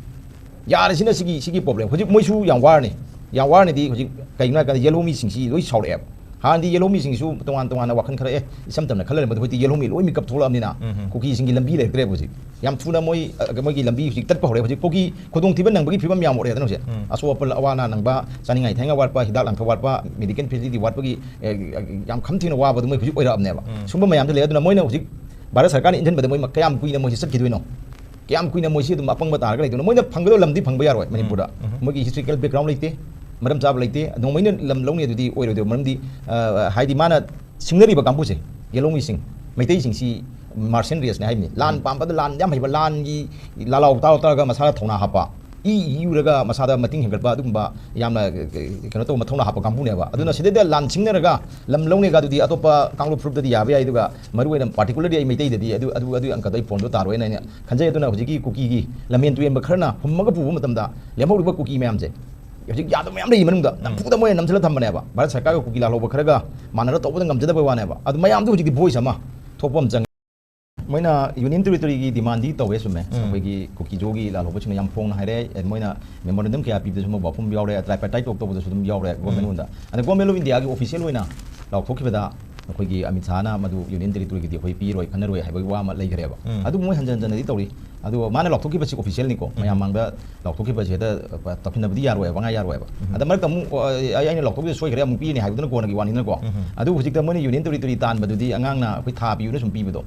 ꯌꯥꯔꯦꯁꯤꯅ ꯁꯤꯒꯤ ꯁꯤꯒꯤ ꯄ꯭ꯔꯣꯕ꯭ꯂꯦꯝ꯫ ꯍꯧꯖꯤꯛ ꯃꯣꯏꯁꯨ ꯌꯥꯝ ꯋꯥꯔꯅꯤ꯫ ꯌꯥꯝ ꯋꯥꯔꯅꯤꯗꯤ ꯍꯧꯖꯤꯛ ꯀꯩꯒꯤꯅꯣ ꯍꯥꯏ ꯀꯥꯟꯗ ꯌꯦꯜꯍꯧ ꯃꯤꯁꯤꯡꯁꯤ ꯂꯣꯏ ꯁꯥꯎꯔꯛꯑꯦꯕ꯫ ꯍꯥꯟꯅꯗꯤ ꯌꯦꯜꯍꯧ ꯃꯤꯁꯤꯡꯁꯨ ꯇꯣꯉꯥꯟ ꯇꯣꯉꯥꯟꯅ ꯋꯥꯈꯜ ꯈꯔ ꯑꯦ ꯏꯁꯝ ꯁꯝꯅ ꯈꯜꯂ ꯂꯩꯔꯝꯕꯗꯣ ꯍꯧꯖꯤꯛꯇꯤ ꯌꯦꯜꯍꯧ ꯃꯤ ꯂꯣꯏ ꯃꯤꯀꯞ ꯊꯣꯛꯂꯛꯑꯕꯅꯤꯅ ꯎꯝ, ꯎꯝ꯫ ꯀꯨꯀꯤꯁꯤꯡꯒꯤ ꯂꯝꯕꯤ ꯂꯩꯔꯛꯇ꯭ꯔꯦꯕ ꯍꯧꯖꯤꯛ꯫ ꯌꯥꯝ ꯊꯨꯅ ꯃꯣꯏ ꯑ, ꯃꯣꯏꯒꯤ ꯂꯝꯕꯤ ꯍꯧꯖꯤꯛ ꯇꯠꯄ ꯍꯧꯔꯦ꯫ ꯍꯧꯖꯤꯛ ꯀꯨꯀꯤ ꯈꯨꯗꯣꯡꯊꯤꯕ ꯅꯪꯕꯒꯤ ꯐꯤꯕꯝ ꯌꯥꯝ ꯑꯣꯏꯔꯦꯗꯅ ꯍꯧꯖꯤꯛ꯫ ꯎꯝ꯫ ꯑꯁꯣꯛ ꯑꯄꯟ ꯑꯋꯥ ꯑꯅꯥ ꯅꯪꯕ, ꯆꯥꯅꯤꯡꯉꯥꯏ ꯊꯛꯅꯤꯡꯉꯥꯏ ꯋꯥꯠꯄ, ꯍꯤꯗꯥꯛ ꯂꯥꯡꯊꯛ ꯋꯥꯠꯄ, ꯃꯦꯗꯤꯀꯦꯜ ꯐꯦꯁꯤꯂꯤꯇꯤ ꯋꯥꯠꯄꯒꯤ ꯑꯦ, ꯌꯥꯝ ꯈꯝ ꯊꯦꯡꯅ ꯋꯥꯕꯗꯣ ꯃꯣꯏ ꯍꯧꯖꯤꯛ ꯑꯣꯏꯔꯛꯑꯕꯅꯦꯕ꯫ ꯎꯝ꯫ ꯁꯨꯝꯕ ꯃꯌꯥꯝꯁꯦ ꯂꯩ꯫ ꯑꯗꯨꯅ ꯃꯣꯏꯅ ꯍꯧꯖꯤꯛ ꯚꯥꯔꯠ ꯁꯔꯀꯥꯔꯅ ꯏꯟꯖꯟꯕꯗ ꯃꯣꯏ ꯀꯌꯥꯝ ꯀꯨꯏꯅ ꯃꯣꯏꯁꯤ ꯆꯠꯈꯤꯗꯣꯏꯅꯣ? ꯀꯌꯥꯝ ꯀꯨꯏꯅ ꯃꯣꯏꯁꯤ ꯑꯗꯨꯝ ꯑꯄꯪꯕ ꯇꯥꯔꯒ ꯂꯩꯗꯣꯏꯅꯣ? ꯃꯣꯏꯅ ꯐꯪꯒꯗꯕ ꯂꯝꯗꯤ ꯐꯪꯕ ꯌꯥꯔꯣꯏ ꯃꯅꯤꯄꯨꯔꯗ꯫ ꯎꯝ, ꯎꯝ꯫ ꯃꯣꯏꯒꯤ ꯍꯤꯁꯇꯣꯔꯤꯀꯦꯜ ꯕꯦꯛꯒ꯭ꯔꯥꯎꯟ ꯂꯩꯇꯦ, ꯃꯔꯝ ꯆꯥꯕ ꯂꯩꯇꯦ꯫ ꯅꯣꯡꯃꯩꯅ ꯂꯝ ꯂꯧꯅꯤ ꯑꯗꯨꯗꯤ ꯑꯣꯏꯔꯣꯏꯗꯣꯏꯕ꯫ ꯃꯔꯝꯗꯤ, ꯑ, ꯍꯥꯏꯗꯤ ꯃꯥꯅ ꯁꯤꯡꯅꯔꯤꯕ ꯀꯥꯡꯕꯨꯁꯦ, ꯌꯦꯜꯍꯧꯃꯤꯁꯤꯡ, ꯃꯩꯇꯩꯁꯤꯡꯁꯤ ꯃꯥꯔꯁꯦꯟ ꯔꯦꯁꯅꯦ ꯍꯥꯏꯕꯅꯤ꯫ ꯂꯥꯟ ꯎꯝ꯫ ꯄꯥꯝꯕꯗ ꯂꯥꯟ ꯌꯥꯝ ꯍꯩꯕ, ꯂꯥꯟꯒꯤ ꯂꯥꯂꯥꯎ ꯇꯥꯎ ꯇꯥꯔꯒ ꯃꯁꯥꯗ ꯊꯧꯅꯥ ꯍꯥꯞꯄ, ꯏ ꯏꯔꯒ ꯃꯁꯥꯗ ꯃꯇꯤꯡ ꯍꯦꯟꯒꯠꯄ, ꯑꯗꯨꯒꯨꯝꯕ ꯌꯥꯝꯅ, ꯑ, ꯀꯩꯅꯣ ꯇꯧꯕ ꯃꯊꯧꯅꯥ ꯍꯥꯞꯄ ꯀꯥꯡꯕꯨꯅꯦꯕ꯫ ꯑꯗꯨꯅ ꯎꯝ꯫ ꯁꯤꯗꯩꯗ ꯂꯥꯟ ꯁꯤꯡꯅꯔꯒ ꯂꯝ ꯂꯧꯅꯦꯒ ꯑꯗꯨꯗꯤ ꯑꯇꯣꯞꯄ ꯀꯥꯡꯂꯨꯞ ꯐꯨꯔꯨꯞꯇꯗꯤ ꯌꯥꯕ ꯌꯥꯏ, ꯑꯗꯨꯒ ꯃꯔꯨꯑꯣꯏꯅ ꯄꯥꯔꯇꯤꯀꯨꯂꯔꯂꯤ ꯑꯩ ꯃꯩꯇꯩꯗꯗꯤ ꯑꯗꯨ, ꯑꯗꯨ, ꯑꯗꯨ ꯑꯪꯀꯗꯣ ꯑꯩ ꯐꯣꯟꯗꯣ ꯇꯥꯔꯣꯏꯅ ꯑꯩꯅ ꯈꯟꯖꯩ꯫ ꯑꯗꯨꯅ ꯍꯧꯖꯤꯛꯀꯤ ꯀꯨꯀꯤꯒꯤ ꯂꯝꯍꯦꯟ ꯇꯨꯍꯦꯟꯕ ꯈꯔꯅ ꯍꯨꯝꯃꯒ ꯄꯨꯕ ꯃꯇꯝꯗ ꯂꯦꯝꯍꯧꯔꯤꯕ ꯀꯨꯀꯤ ꯃꯌꯥꯝꯁꯦ ꯍꯧꯖꯤꯛ ꯌꯥꯗꯕ ꯃꯌꯥꯝ ꯂꯩꯔꯤ ꯃꯅꯨꯡꯗ ꯎꯝ꯫ ꯅꯝꯐꯨꯗ ꯃꯣꯏꯅ ꯅꯝꯁꯤꯜꯂ ꯊꯝꯕꯅꯦꯕ꯫ ꯚꯥꯔꯠ ꯁꯔꯀꯥꯔꯒ ꯀꯨꯀꯤ ꯂꯥꯜꯍꯧꯕ ꯈꯔꯒ ꯃꯥꯟꯅꯔ ꯇꯧꯕꯗ ꯉꯝꯖꯗꯕꯩ ꯋꯥꯅꯦꯕ꯫ ꯑꯗꯨ ꯃꯌꯥꯝꯗꯨ ꯍꯧꯖꯤꯛꯇꯤ ꯚꯣꯏꯁ ꯑꯃ ꯊꯣꯛꯄ ꯑꯃ ꯆꯪꯉꯦ꯫ ꯃꯣꯏꯅ ꯌꯨꯅꯤꯌꯟ ꯇꯦꯔꯤꯇꯣꯔꯤꯒꯤ ꯗꯤꯃꯥꯟꯗꯤ ꯇꯧꯋꯦ, ꯆꯨꯝꯃꯦ꯫ ꯎꯝ꯫ ꯑꯩꯈꯣꯏꯒꯤ ꯀꯨꯀꯤꯖꯣꯒꯤ ꯂꯥꯜꯍꯧꯕꯁꯤꯡꯅ ꯌꯥꯝ ꯐꯣꯡꯅ ꯍꯥꯏꯔꯦ꯫ ꯑꯦ, ꯃꯣꯏꯅ ꯃꯦꯃꯣꯔꯦꯟꯗꯝ ꯀꯌꯥ ꯄꯤꯕꯗꯁꯨ ꯃꯣꯏ ꯋꯥꯐꯝ ꯌꯥꯎꯔꯦ, ꯇ꯭ꯔꯥꯏꯄꯥꯔꯇꯥꯏꯠ ꯇꯣꯛ ꯇꯧꯕꯗꯁꯨ ꯑꯗꯨꯝ ꯌꯥꯎꯔꯦ ꯎꯝ꯫ ꯒꯣꯔꯃꯦꯟ ꯔꯣꯝꯗ꯫ ꯑꯗ ꯒꯣꯔꯃꯦꯟ ꯑꯣꯐ ꯏꯟꯗꯤꯌꯥꯒꯤ ꯑꯣꯐꯤꯁꯤꯌꯦꯜ ꯑꯣꯏꯅ ꯂꯥꯎꯊꯣꯛꯈꯤꯕꯗ ꯑꯩꯈꯣꯏꯒꯤ ꯑꯃꯤꯠ ꯁꯥꯍꯅ ꯃꯗꯨ ꯌꯨꯅꯤꯌꯟ ꯇꯦꯔꯤꯇꯣꯔꯤꯒꯤꯗꯤ ꯑꯩꯈꯣꯏ ꯄꯤꯔꯣꯏ, ꯈꯟꯅꯔꯣꯏ ꯍꯥꯏꯕꯒꯤ ꯋꯥ ꯑꯃ ꯂꯩꯈ꯭ꯔꯦꯕ꯫ ꯎꯝ꯫ ꯑꯗꯨꯕꯨ ꯃꯣꯏ ꯍꯟꯖꯟ ꯍꯟꯖꯟꯅꯗꯤ ꯇꯧꯔꯤ꯫ ꯑꯗꯨꯒ ꯃꯥꯅ ꯂꯥꯎꯊꯣꯛꯈꯤꯕꯁꯤ ꯑꯣꯐꯤꯁꯤꯌꯦꯜꯅꯤꯀꯣ, ꯎꯝ꯫ ꯃꯌꯥꯝ ꯃꯥꯡꯗ ꯂꯥꯎꯊꯣꯛꯈꯤꯕꯁꯦ ꯍꯦꯛꯇ ꯇꯧꯁꯤꯟꯅꯕꯗꯤ ꯌꯥꯔꯣꯏꯕ, ꯄꯪꯌꯥ ꯌꯥꯔꯣꯏꯕ꯫ ꯎꯝ꯫ ꯑꯗ ꯃꯔꯛꯇ ꯑꯃꯨꯛ, ꯑ, ꯑꯩ, ꯑꯩꯅ ꯂꯥꯎꯊꯣꯛꯈꯤꯕꯁꯦ ꯁꯣꯏꯈ꯭ꯔꯦ ꯑꯃꯨꯛ ꯄꯤꯔꯅꯤ ꯍꯥꯏꯕꯗꯨꯅ ꯀꯣꯟꯅꯒꯤ ꯋꯥꯅꯤꯅꯀꯣ꯫ ꯎꯝ꯫ ꯑꯗꯨꯕꯨ ꯍꯧꯖꯤꯛꯇ ꯃꯣꯏꯅ ꯌꯨꯅꯤꯌꯟ ꯇꯦꯔꯤꯇꯣꯔꯤ ꯇꯥꯟꯕꯗꯨꯗꯤ ꯑꯉꯥꯡꯅ ꯑꯩꯈꯣꯏ ꯊꯥ ꯄꯤꯌꯨꯅ ꯁꯨꯝ ꯄꯤꯕꯗꯣ,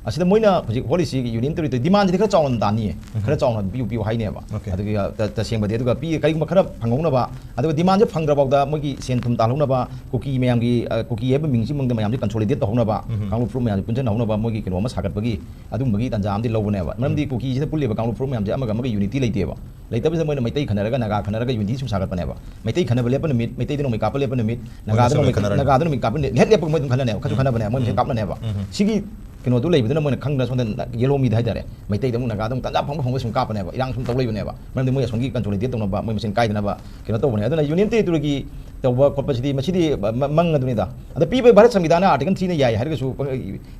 ꯑꯁꯤꯗ ꯃꯣꯏꯅ ꯍꯧꯖꯤꯛ ꯍꯣꯠꯂꯤꯁꯤ ꯌꯨꯅꯤꯌꯟ ꯇꯦꯔꯤꯇꯣꯔꯤ ꯗꯤꯃꯥꯟꯁꯤꯗꯤ ꯈꯔ ꯆꯥꯎꯅ ꯇꯥꯅꯤꯌꯦ, ꯎꯝ꯫ ꯈꯔ ꯆꯥꯎꯅ ꯄꯤꯌꯨ ꯄꯤꯌꯨ ꯍꯥꯏꯅꯦꯕ꯫ ꯑꯣꯀꯦ꯫ ꯑꯗꯨꯒ ꯇ-, ꯇꯁꯦꯡꯕꯗꯤ ꯑꯗꯨꯒ ꯄꯤ-, ꯀꯔꯤꯒꯨꯝꯕ ꯈꯔ ꯐꯪꯍꯧꯅꯕ, ꯑꯗꯨꯒ ꯗꯤꯃꯥꯟꯁꯦ ꯐꯪꯗ꯭ꯔꯐꯥꯎꯗ ꯃꯣꯏꯒꯤ ꯁꯦꯟ ꯊꯨꯝ ꯇꯥꯜꯍꯧꯅꯕ, ꯀꯨꯀꯤ ꯃꯌꯥꯝꯒꯤ, ꯑ, ꯀꯨꯀꯤ ꯍꯥꯏꯕ ꯃꯤꯡꯁꯤꯃꯛꯇ ꯃꯌꯥꯝꯁꯦ ꯀꯟꯁꯣꯂꯤꯗꯦꯠ ꯇꯧꯍꯧꯅꯕ, ꯎꯝ꯫ ꯀꯥꯡꯂꯨꯞ ꯐꯨꯔꯨꯞ ꯃꯌꯥꯝꯁꯦ ꯄꯨꯟꯁꯤꯟꯍꯧꯅꯕ ꯃꯣꯏꯒꯤ ꯀꯩꯅꯣ ꯑꯃ ꯁꯥꯒꯠꯄꯒꯤ ꯑꯗꯨꯝꯕꯒꯤ ꯇꯥꯟꯖꯥ ꯑꯃꯗꯤ ꯂꯧꯕꯅꯦꯕ꯫ ꯃꯔꯝꯗꯤ ꯎꯝ꯫ ꯀꯨꯀꯤꯁꯤꯗ ꯄꯨꯜꯂꯤꯕ ꯀꯥꯡꯂꯨꯞ ꯐꯨꯔꯨꯞ ꯃꯌꯥꯝꯁꯦ ꯑꯃꯒ ꯑꯃꯒ ꯌꯨꯅꯤꯇꯤ ꯂꯩꯇꯦꯕ꯫ ꯂꯩꯇꯕꯁꯤꯗ ꯃꯣꯏꯅ ꯃꯩꯇꯩ ꯈꯟꯅꯔꯒ, ꯅꯥꯒꯥ ꯈꯟꯅꯔꯒ ꯌꯨꯅꯤꯇꯤ ꯁꯨꯝ ꯁꯥꯒꯠꯄꯅꯦꯕꯕ꯫ ꯃꯩꯇꯩ ꯈꯟꯅꯕ ꯂꯦꯞꯄ ꯅꯨꯃꯤꯠ, ꯃꯩꯇꯩꯗ ꯅꯣꯡꯃꯩ ꯀꯥꯞꯄ ꯂꯦꯞꯄ ꯅꯨꯃꯤꯠ, ꯃꯣꯏꯅ ꯅꯥꯒꯥꯗ ꯁꯨꯝ ꯅꯣꯡꯃꯩ, ꯈꯟꯅꯔꯅꯤ꯫ ꯅꯥꯒꯥꯗ ꯅꯣꯡꯃꯩ ꯀꯥꯞꯄ ꯅꯨꯃꯤꯠ, ꯍꯦꯛ ꯂꯦꯞꯄꯒ ꯃꯣꯏ ꯑꯗꯨꯝ ꯈꯟꯅꯅꯦꯕ, ꯈꯔꯁꯨ ꯎꯝ꯫ ꯈꯟꯅꯕꯅꯦ, ꯃꯣꯏ ꯃꯁꯦꯟ ꯎꯝ꯫ ꯀꯥꯞꯅꯅꯦꯕ꯫ ꯎꯝ꯫ ꯁꯤꯒꯤ ꯀꯩꯅꯣꯗꯨ ꯂꯩꯕꯗꯨꯅ ꯃꯣꯏꯅ ꯈꯪꯗꯅ ꯁꯣꯝꯗ ꯌꯦꯜꯍꯣ ꯃꯤꯗ ꯍꯥꯏꯇꯥꯔꯦ, ꯃꯩꯇꯩꯗ ꯑꯃꯨꯛ ꯅꯥꯒꯥꯗ ꯑꯃꯨꯛ ꯇꯟꯖꯥ ꯐꯪꯕ ꯐꯪꯕ ꯁꯨꯝ ꯀꯥꯞꯄꯅꯦꯕ, ꯏꯔꯥꯡ ꯁꯨꯝ ꯇꯧ ꯂꯩꯕꯅꯦꯕ꯫ ꯃꯔꯝꯗꯤ ꯃꯣꯏ ꯑꯁꯣꯝꯒꯤ ꯀꯟꯁꯣꯂꯤꯗꯦꯠ ꯇꯧꯅꯕ, ꯃꯣꯏ ꯃꯁꯦꯟ ꯀꯥꯏꯗꯅꯕ ꯀꯩꯅꯣ ꯇꯧꯕꯅꯦ꯫ ꯑꯗꯨꯅ ꯌꯨꯅꯤꯌꯟ ꯇꯦꯔꯤꯇꯣꯔꯤꯒꯤ ꯇꯧꯕ ꯈꯣꯠꯄꯁꯤꯗꯤ, ꯃꯁꯤꯗꯤ ꯃ-, ꯃ-, ꯃꯪ ꯑꯗꯨꯅꯤꯗ꯫ ꯑꯗ ꯄꯤꯕ ꯚꯥꯔꯠ ꯁꯪꯕꯤꯙꯥꯟꯅ ꯑꯥꯔꯇꯤꯀꯜ ꯊ꯭ꯔꯤꯅ ꯌꯥꯏ ꯍꯥꯏꯔꯒꯁꯨ ꯄ-,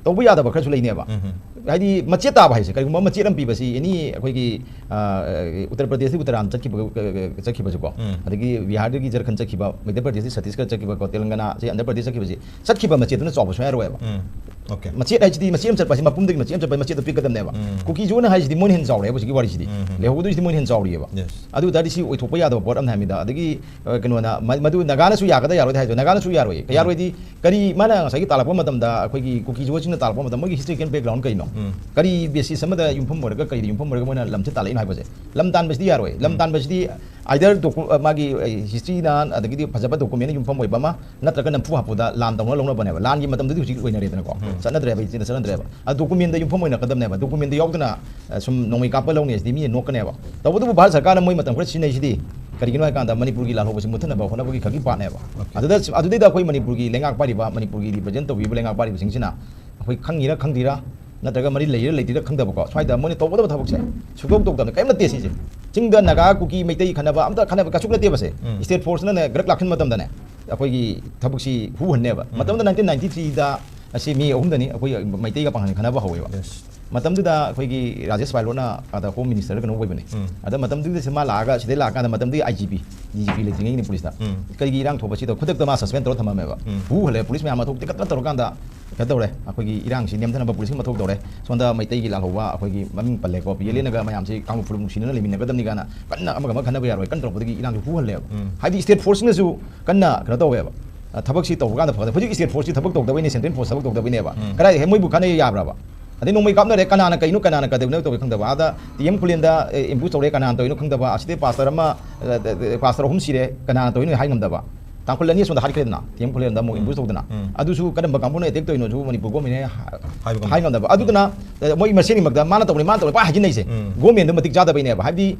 ꯇꯧꯕ ꯌꯥꯗꯕ ꯈꯔꯁꯨ ꯂꯩꯅꯦꯕ꯫ ꯎꯝ ꯍꯝ꯫ ꯍꯥꯏꯗꯤ ꯃꯆꯦꯠ ꯇꯥꯕ ꯍꯥꯏꯁꯦ, ꯀꯔꯤꯒꯨꯝꯕ ꯃꯆꯦꯠ ꯑꯃ ꯄꯤꯕꯁꯤ ꯑꯦꯅꯤ ꯑꯩꯈꯣꯏꯒꯤ, ꯑ, ꯎꯠꯇꯔ ꯄ꯭ꯔꯗꯦꯁꯇꯒꯤ ꯎꯠꯇꯔꯥꯟ ꯆꯠꯈꯤꯕ, ꯆꯠꯈꯤꯕꯁꯨꯀꯣ, ꯎꯝ꯫ ꯑꯗꯒꯤ ꯕꯤꯍꯥꯔꯗꯒꯤ ꯖꯔꯈꯟ ꯆꯠꯈꯤꯕ, ꯃꯙ꯭ꯌ ꯄ꯭ꯔꯗꯦꯁꯇꯒꯤ ꯁꯠꯇꯤꯁꯒꯔ ꯆꯠꯈꯤꯕ, ꯀꯣ, ꯇꯦꯂꯪꯒꯅꯥ, ꯁꯤ ꯑꯟꯙ꯭ꯔ ꯄ꯭ꯔꯗꯦꯁ ꯆꯠꯈꯤꯕꯁꯤ, ꯆꯠꯈꯤꯕ ꯃꯆꯦꯠꯇꯨꯅ ꯆꯥꯎꯕ ꯁꯨꯡꯌꯥ ꯌꯥꯔꯣꯏꯕ꯫ ꯎꯝ꯫ ꯑꯣꯀꯦ꯫ ꯃꯆꯦꯠ ꯍꯥꯏꯁꯤꯗꯤ ꯃꯆꯦꯠ ꯑꯃ ꯆꯠꯄ ꯍꯥꯏꯁꯤ ꯃꯄꯨꯝꯗꯒꯤ ꯃꯆꯦꯠ ꯑꯃ ꯆꯠꯄ ꯃꯆꯦꯠꯇꯣ ꯄꯤꯛꯀꯗꯕꯅꯦꯕ꯫ ꯎꯝ꯫ ꯀꯨꯀꯤꯁꯨꯅ ꯍꯥꯏꯁꯤꯗꯤ ꯃꯣꯏꯅ ꯍꯦꯟꯅ ꯆꯥꯎꯔꯦꯕ ꯍꯧꯖꯤꯛꯀꯤ ꯋꯥꯔꯤꯁꯤꯗꯤ꯫ ꯎꯝ꯫ ꯂꯩꯍꯧꯗꯣꯏꯁꯤꯗꯤ ꯃꯣꯏꯅ ꯍꯦꯟꯅ ꯆꯥꯎꯔꯤꯑꯕ꯫ Yes꯫ ꯑꯗꯨ ꯑꯣꯏ ꯇꯥꯔꯗꯤ ꯁꯤ ꯑꯣꯏꯊꯣꯛꯄ ꯌꯥꯗꯕ ꯄꯣꯠ ꯑꯃꯅꯤ ꯍꯥꯏꯕꯅꯤꯗ꯫ ꯑꯗꯒꯤ, ꯑ, ꯀꯩꯅꯣꯅ, ꯃ-, ꯃꯗꯨ ꯅꯥꯒꯥꯅꯁꯨ ꯌꯥꯒꯗ꯭ꯔꯥ ꯍꯥꯏꯗꯣ, ꯅꯥꯒꯥꯅꯁꯨ ꯌꯥꯔꯣꯏ꯫ ꯎꯝ꯫ ꯌꯥꯔꯣꯏꯗꯤ ꯀꯔꯤ, ꯃꯥꯅ ꯉꯁꯥꯏꯒꯤ ꯇꯥꯜꯂꯛꯄ ꯃꯇꯝꯗ ꯑꯩꯈꯣꯏꯒꯤ ꯀꯨꯀꯤꯁꯨꯁꯤꯡꯅ ꯇꯥꯜꯂꯛꯄ ꯃꯇꯝꯗ ꯃꯣꯏꯒꯤ historical background ꯀꯩꯅꯣ? ꯎꯝ꯫ ꯀꯔꯤ basis ꯑꯃꯗ ꯌꯨꯝꯐꯝ ꯑꯣꯏꯔꯒ, ꯀꯔꯤꯗ ꯌꯨꯝꯐꯝ ꯑꯣꯏꯔꯒ ꯃꯣꯏꯅ ꯂꯝꯁꯦ ꯇꯥꯜꯂꯛꯏꯅꯣ ꯍꯥꯏꯕꯁꯦ? ꯂꯝ ꯇꯥꯟꯕꯁꯤꯗꯤ ꯌꯥꯔꯣꯏ꯫ ꯂꯝ ꯎꯝ꯫ ꯇꯥꯟꯕꯁꯤꯗꯤ either docu-, ꯑ, ꯃꯥꯒꯤ, ꯑ, historyꯅ, ꯑꯗꯒꯤꯗꯤ ꯐꯖꯕ documentꯅ ꯌꯨꯝꯐꯝ ꯑꯣꯏꯕ ꯑꯃ, ꯅꯠꯇ꯭ꯔꯒ ꯅꯝꯐꯨ ꯍꯥꯄꯨꯗ ꯂꯥꯟ ꯇꯧꯅ ꯂꯧꯅꯕꯅꯦꯕ꯫ ꯂꯥꯟꯒꯤ ꯃꯇꯝꯗꯨꯗꯤ ꯍꯧꯖꯤꯛ ꯑꯣꯏꯅꯔꯦꯗꯅꯀꯣ꯫ ꯎꯝ꯫ ꯆꯠꯅꯗ꯭ꯔꯦꯕ, ꯏꯆꯦꯗ ꯆꯠꯅꯗ꯭ꯔꯦꯕ꯫ ꯑ, documentꯗ ꯌꯨꯝꯐꯝ ꯑꯣꯏꯅꯔꯛꯀꯗꯕꯅꯦꯕ꯫ Documentꯗ ꯌꯥꯎꯗꯅ, ꯑ, ꯁꯨꯝ ꯅꯣꯡꯃꯩ ꯀꯥꯞꯄ ꯂꯧꯅꯤ ꯍꯥꯏꯁꯤꯗꯤ ꯃꯤꯅ ꯅꯣꯛꯀꯅꯦꯕ꯫ ꯇꯧꯕꯇꯕꯨ ꯚꯥꯔꯠ ꯁꯔꯀꯥꯔꯅ ꯃꯣꯏ ꯃꯇꯝ ꯈꯔ ꯁꯤꯖꯤꯟꯅꯩꯁꯤꯗꯤ ꯀꯔꯤꯒꯤꯅꯣ ꯍꯥꯏ ꯀꯥꯟꯗ ꯃꯅꯤꯄꯨꯔꯒꯤ ꯂꯥꯜꯍꯧꯕꯁꯤ ꯃꯨꯠꯊꯠꯅꯕ ꯍꯣꯠꯅꯕꯒꯤ ꯈꯛꯀꯤ ꯄꯥꯠꯅꯦꯕ꯫ ꯑꯣꯀꯦ꯫ ꯑꯗꯨꯗ, ꯑꯗꯨꯗꯩꯗ ꯑꯩꯈꯣꯏ ꯃꯅꯤꯄꯨꯔꯒꯤ ꯂꯩꯉꯥꯛ ꯄꯥꯏꯔꯤꯕ, ꯃꯅꯤꯄꯨꯔꯒꯤ represent ꯇꯧꯕꯤꯔꯤꯕ ꯂꯩꯉꯥꯛ ꯄꯥꯏꯔꯤꯕꯁꯤꯡꯁꯤꯅ ꯑꯩꯈꯣꯏ ꯈꯪꯉꯤꯔꯥ ꯈꯪꯗ꯭ꯔꯤꯔꯥ, ꯅꯠꯇ꯭ꯔꯒ ꯃꯔꯤ ꯂꯩꯔꯤꯔꯥ ꯂꯩꯇ꯭ꯔꯤꯔꯥ ꯈꯪꯗꯕꯀꯣ, ꯁ꯭ꯋꯥꯏꯗ ꯃꯣꯏꯅ ꯇꯧꯒꯗꯕ ꯊꯕꯛꯁꯦ ꯁꯨꯛꯇꯧ ꯇꯧꯗꯕꯅꯤ, ꯀꯔꯤꯝ ꯅꯠꯇꯦ ꯁꯤꯁꯦ꯫ ꯆꯤꯡꯗ ꯅꯥꯒꯥ, ꯀꯨꯀꯤ, ꯃꯩꯇꯩ ꯈꯟꯅꯕ, ꯑꯝꯇ ꯈꯟꯅꯕ ꯀꯩꯁꯨ ꯅꯠꯇꯦꯕꯁꯦ꯫ ꯎꯝ꯫ State forceꯅꯅꯦ ꯒ꯭ꯔꯛ ꯂꯥꯛꯈꯤꯕ ꯃꯇꯝꯗꯅꯦ ꯑꯩꯈꯣꯏꯒꯤ ꯊꯕꯛꯁꯤ ꯍꯨꯍꯟꯅꯦꯕ꯫ ꯎꯝ꯫ ꯃꯇꯝꯗ nineteen ninety threeꯗ ꯑꯁꯤ ꯃꯤ ꯑꯍꯨꯝꯗꯅꯤ ꯑꯩꯈꯣꯏ ꯃꯩꯇꯩꯒ ꯄꯥꯡꯒꯜ ꯈꯟꯅꯕ ꯍꯧꯋꯦꯕ꯫ Yes꯫ ꯃꯇꯝꯗꯨꯗ ꯑꯩꯈꯣꯏꯒꯤ ꯔꯥꯖꯦꯁ ꯄꯥꯏꯂꯣꯠꯅ ꯑꯗ Home Ministerꯔ ꯀꯩꯅꯣ ꯑꯣꯏꯕꯅꯦ꯫ ꯎꯝ꯫ ꯑꯗ ꯃꯇꯝꯗꯨꯗ ꯁꯤ ꯃꯥ ꯂꯥꯛꯑꯒ, ꯁꯤꯗꯩ ꯂꯥꯛꯑꯀꯥꯟꯗ ꯃꯇꯝꯗꯨꯒꯤ I G P, D G P ꯂꯩꯇ꯭ꯔꯤꯉꯩꯒꯤꯅꯤ ꯄꯨꯂꯤꯁꯇ꯫ ꯎꯝ꯫ ꯀꯔꯤꯒꯤ ꯏꯔꯥꯡ ꯊꯣꯛꯄꯁꯤꯗ ꯈꯨꯗꯛꯇ ꯃꯥ suspend ꯇꯧꯔ ꯊꯝꯃꯝꯃꯦꯕ꯫ ꯎꯝ꯫ ꯍꯨꯍꯜꯂꯦ, ꯄꯨꯂꯤꯁ ꯃꯌꯥꯝ ꯑꯃ ꯊꯣꯛ ꯇꯤꯀꯠ ꯇꯤꯀꯠ ꯇꯧꯔꯀꯥꯟꯗ ꯀꯩꯅꯣ ꯇꯧꯔꯦ, ꯑꯩꯈꯣꯏꯒꯤ ꯏꯔꯥꯡꯁꯤ ꯅꯦꯝꯊꯅꯕ ꯄꯨꯂꯤꯁꯀꯤ ꯃꯊꯧ ꯇꯧꯔꯦ꯫ ꯁꯣꯝꯗ ꯃꯩꯇꯩꯒꯤ ꯂꯥꯜꯍꯧꯕ ꯑꯩꯈꯣꯏꯒꯤ ꯃꯃꯤꯡ ꯄꯜꯂꯦꯀꯣ, ꯄꯤ ꯑꯦꯜ ꯑꯦꯅꯒ ꯃꯌꯥꯝꯁꯤ ꯀꯥꯡꯂꯨꯞ ꯐꯨꯔꯨꯞ ꯅꯨꯡꯁꯤꯅꯅ ꯂꯩꯃꯤꯟꯅꯒꯗꯕꯅꯤ ꯀꯥꯏꯅ ꯀꯟꯅ ꯑꯃꯒ ꯑꯃ ꯈꯟꯅꯕ ꯌꯥꯔꯣꯏ ꯀꯟꯅ ꯇꯧꯔꯛꯄꯗꯒꯤ ꯏꯔꯥꯡꯁꯤ ꯍꯨꯍꯜꯂꯦꯕ꯫ ꯎꯝ꯫ ꯍꯥꯏꯗꯤ state forceꯅꯁꯨ ꯀꯟꯅ ꯀꯩꯅꯣ ꯇꯧꯋꯦꯕ꯫ ꯑ, ꯊꯕꯛꯁꯤ ꯇꯧꯕ ꯀꯥꯟꯗ ꯐꯒꯗꯕ꯫ ꯍꯧꯖꯤꯛ state forceꯁꯤ ꯊꯕꯛ ꯇꯧꯗꯕꯩꯅꯦ, central force ꯊꯕꯛ ꯇꯧꯗꯕꯩꯅꯦꯕ꯫ ꯎꯝ꯫ ꯀꯗꯥꯏꯗ ꯍꯦꯛ ꯃꯣꯏꯕꯨ ꯈꯟꯅ ꯌꯥꯕ꯭ꯔꯕ? ꯑꯗꯩ ꯅꯣꯡꯃꯩ ꯀꯥꯞꯅꯔꯦ, ꯀꯅꯥꯅ ꯀꯩꯅꯣ, ꯀꯅꯥꯅ ꯀꯩꯗꯧꯅꯣ ꯇꯧꯋꯦ ꯈꯪꯗꯕ꯫ ꯑꯥꯗ ꯇꯤ ꯑꯦꯝ ꯈꯨꯂꯦꯟꯗ, ꯑꯦ, ambush ꯇꯧꯔꯦ, ꯀꯅꯥꯅ ꯇꯧꯔꯤꯅꯣ ꯈꯪꯗꯕ꯫ ꯑꯁꯤꯗꯩ ꯄꯥꯁꯇꯔ ꯑꯃ, ꯑ, ꯑ, ꯄꯥꯁꯇꯔ ꯑꯍꯨꯝ ꯁꯤꯔꯦ, ꯀꯅꯥꯅ ꯇꯧꯔꯤꯅꯣ ꯍꯥꯏ ꯉꯝꯗꯕ꯫ ꯇꯥꯡꯈꯨꯜ ꯑꯅꯤ ꯑꯁꯣꯝꯗ ꯍꯥꯠꯈ꯭ꯔꯦꯗꯅ, ꯇꯤ ꯑꯦꯝ ꯈꯨꯂꯦꯟꯗ ꯑꯃꯨꯛ ꯎꯝ꯫ Ambush ꯇꯧꯗꯅ꯫ ꯎꯝ꯫ ꯑꯗꯨꯁꯨ ꯀꯔꯝꯕ ꯀꯥꯡꯕꯨꯅ attack ꯇꯧꯔꯤꯅꯣꯁꯨ ꯃꯅꯤꯄꯨꯔ ꯒꯣꯔꯃꯦꯟꯅ ꯍꯥ-, ꯍꯥꯏꯕ ꯉꯝꯗꯕ꯫ ꯍꯥꯏ ꯉꯝꯗꯕ꯫ ꯑꯗꯨꯗꯨꯅ, ꯑ, ꯃꯣꯏ ꯃꯁꯦꯟꯒꯤ ꯃꯔꯛꯇ ꯃꯥꯅ ꯇꯧꯕꯅꯤ, ꯃꯥꯅ ꯇꯧꯕꯅꯤ ꯄꯥꯏ ꯍꯥꯏꯖꯤꯟꯅꯩꯁꯦ꯫ ꯎꯝ꯫ ꯒꯣꯔꯃꯦꯟꯗꯣ ꯃꯇꯤꯛ ꯆꯥꯗꯕꯩꯅꯦꯕ꯫ ꯍꯥꯏꯕꯗꯤ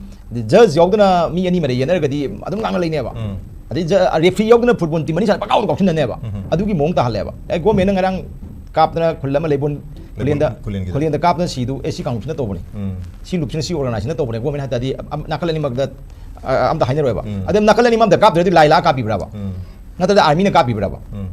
judge ꯌꯥꯎꯗꯅ ꯃꯤ ꯑꯅꯤ ꯃꯔꯩ ꯌꯦꯠꯅꯔꯒꯗꯤ ꯑꯗꯨꯝ ꯉꯥꯡꯅ ꯂꯩꯅꯦꯕ꯫ ꯎꯝ꯫ ꯑꯗꯩ ꯖ-, referee ꯌꯥꯎꯗꯅ football team ꯑꯅꯤ ꯁꯥꯟꯅ ꯄꯪꯀꯥꯎꯗ ꯀꯥꯎꯁꯤꯟꯅꯅꯦꯕ꯫ ꯎꯝ꯫ ꯑꯗꯨꯒꯤ ꯃꯑꯣꯡ ꯇꯥꯍꯜꯂꯦꯕ꯫ ꯑꯦ, ꯒꯣꯔꯃꯦꯟꯅ ꯉꯔꯥꯡ ꯀꯥꯞꯇꯅ ꯈꯨꯜ ꯑꯃ ꯂꯩꯕꯨꯟ ꯈꯨꯂꯦꯟꯗ, ꯈꯨꯂꯦꯟꯒꯤꯗ꯫ ꯈꯨꯂꯦꯟꯗ ꯀꯥꯞꯇꯅ ꯁꯤꯗꯨ ꯑꯦ ꯁꯤ ꯀꯥꯡꯂꯨꯞꯁꯤꯅ ꯇꯧꯕꯅꯤ꯫ ꯎꯝ꯫ ꯁꯤ ꯂꯨꯞꯁꯤꯅ ꯁꯤ ꯑꯣꯔꯒꯅꯥꯏꯖꯦꯁꯟꯅ ꯇꯧꯕꯅꯦ꯫ ꯒꯣꯔꯃꯦꯟ ꯍꯥꯏ ꯇꯥꯔꯗꯤ ꯑꯝ-, ꯅꯥꯀꯜ ꯑꯅꯤꯃꯛꯇ, ꯑ, ꯑ, ꯑꯝꯇ ꯍꯥꯏꯅꯔꯣꯏꯕ꯫ ꯎꯝ꯫ ꯑꯗꯩ ꯅꯥꯀꯜ ꯑꯅꯤꯃꯛ ꯑꯝꯇ ꯀꯥꯞꯇ꯭ꯔꯗꯤ ꯂꯥꯏ ꯂꯥꯛꯑ ꯀꯥꯞꯄꯤꯕ꯭ꯔꯕ? ꯎꯝ꯫ ꯅꯠꯇ꯭ꯔꯒ ꯑꯥꯔꯃꯤꯅ ꯀꯥꯞꯄꯤꯕ꯭ꯔꯕ? ꯎꯝ꯫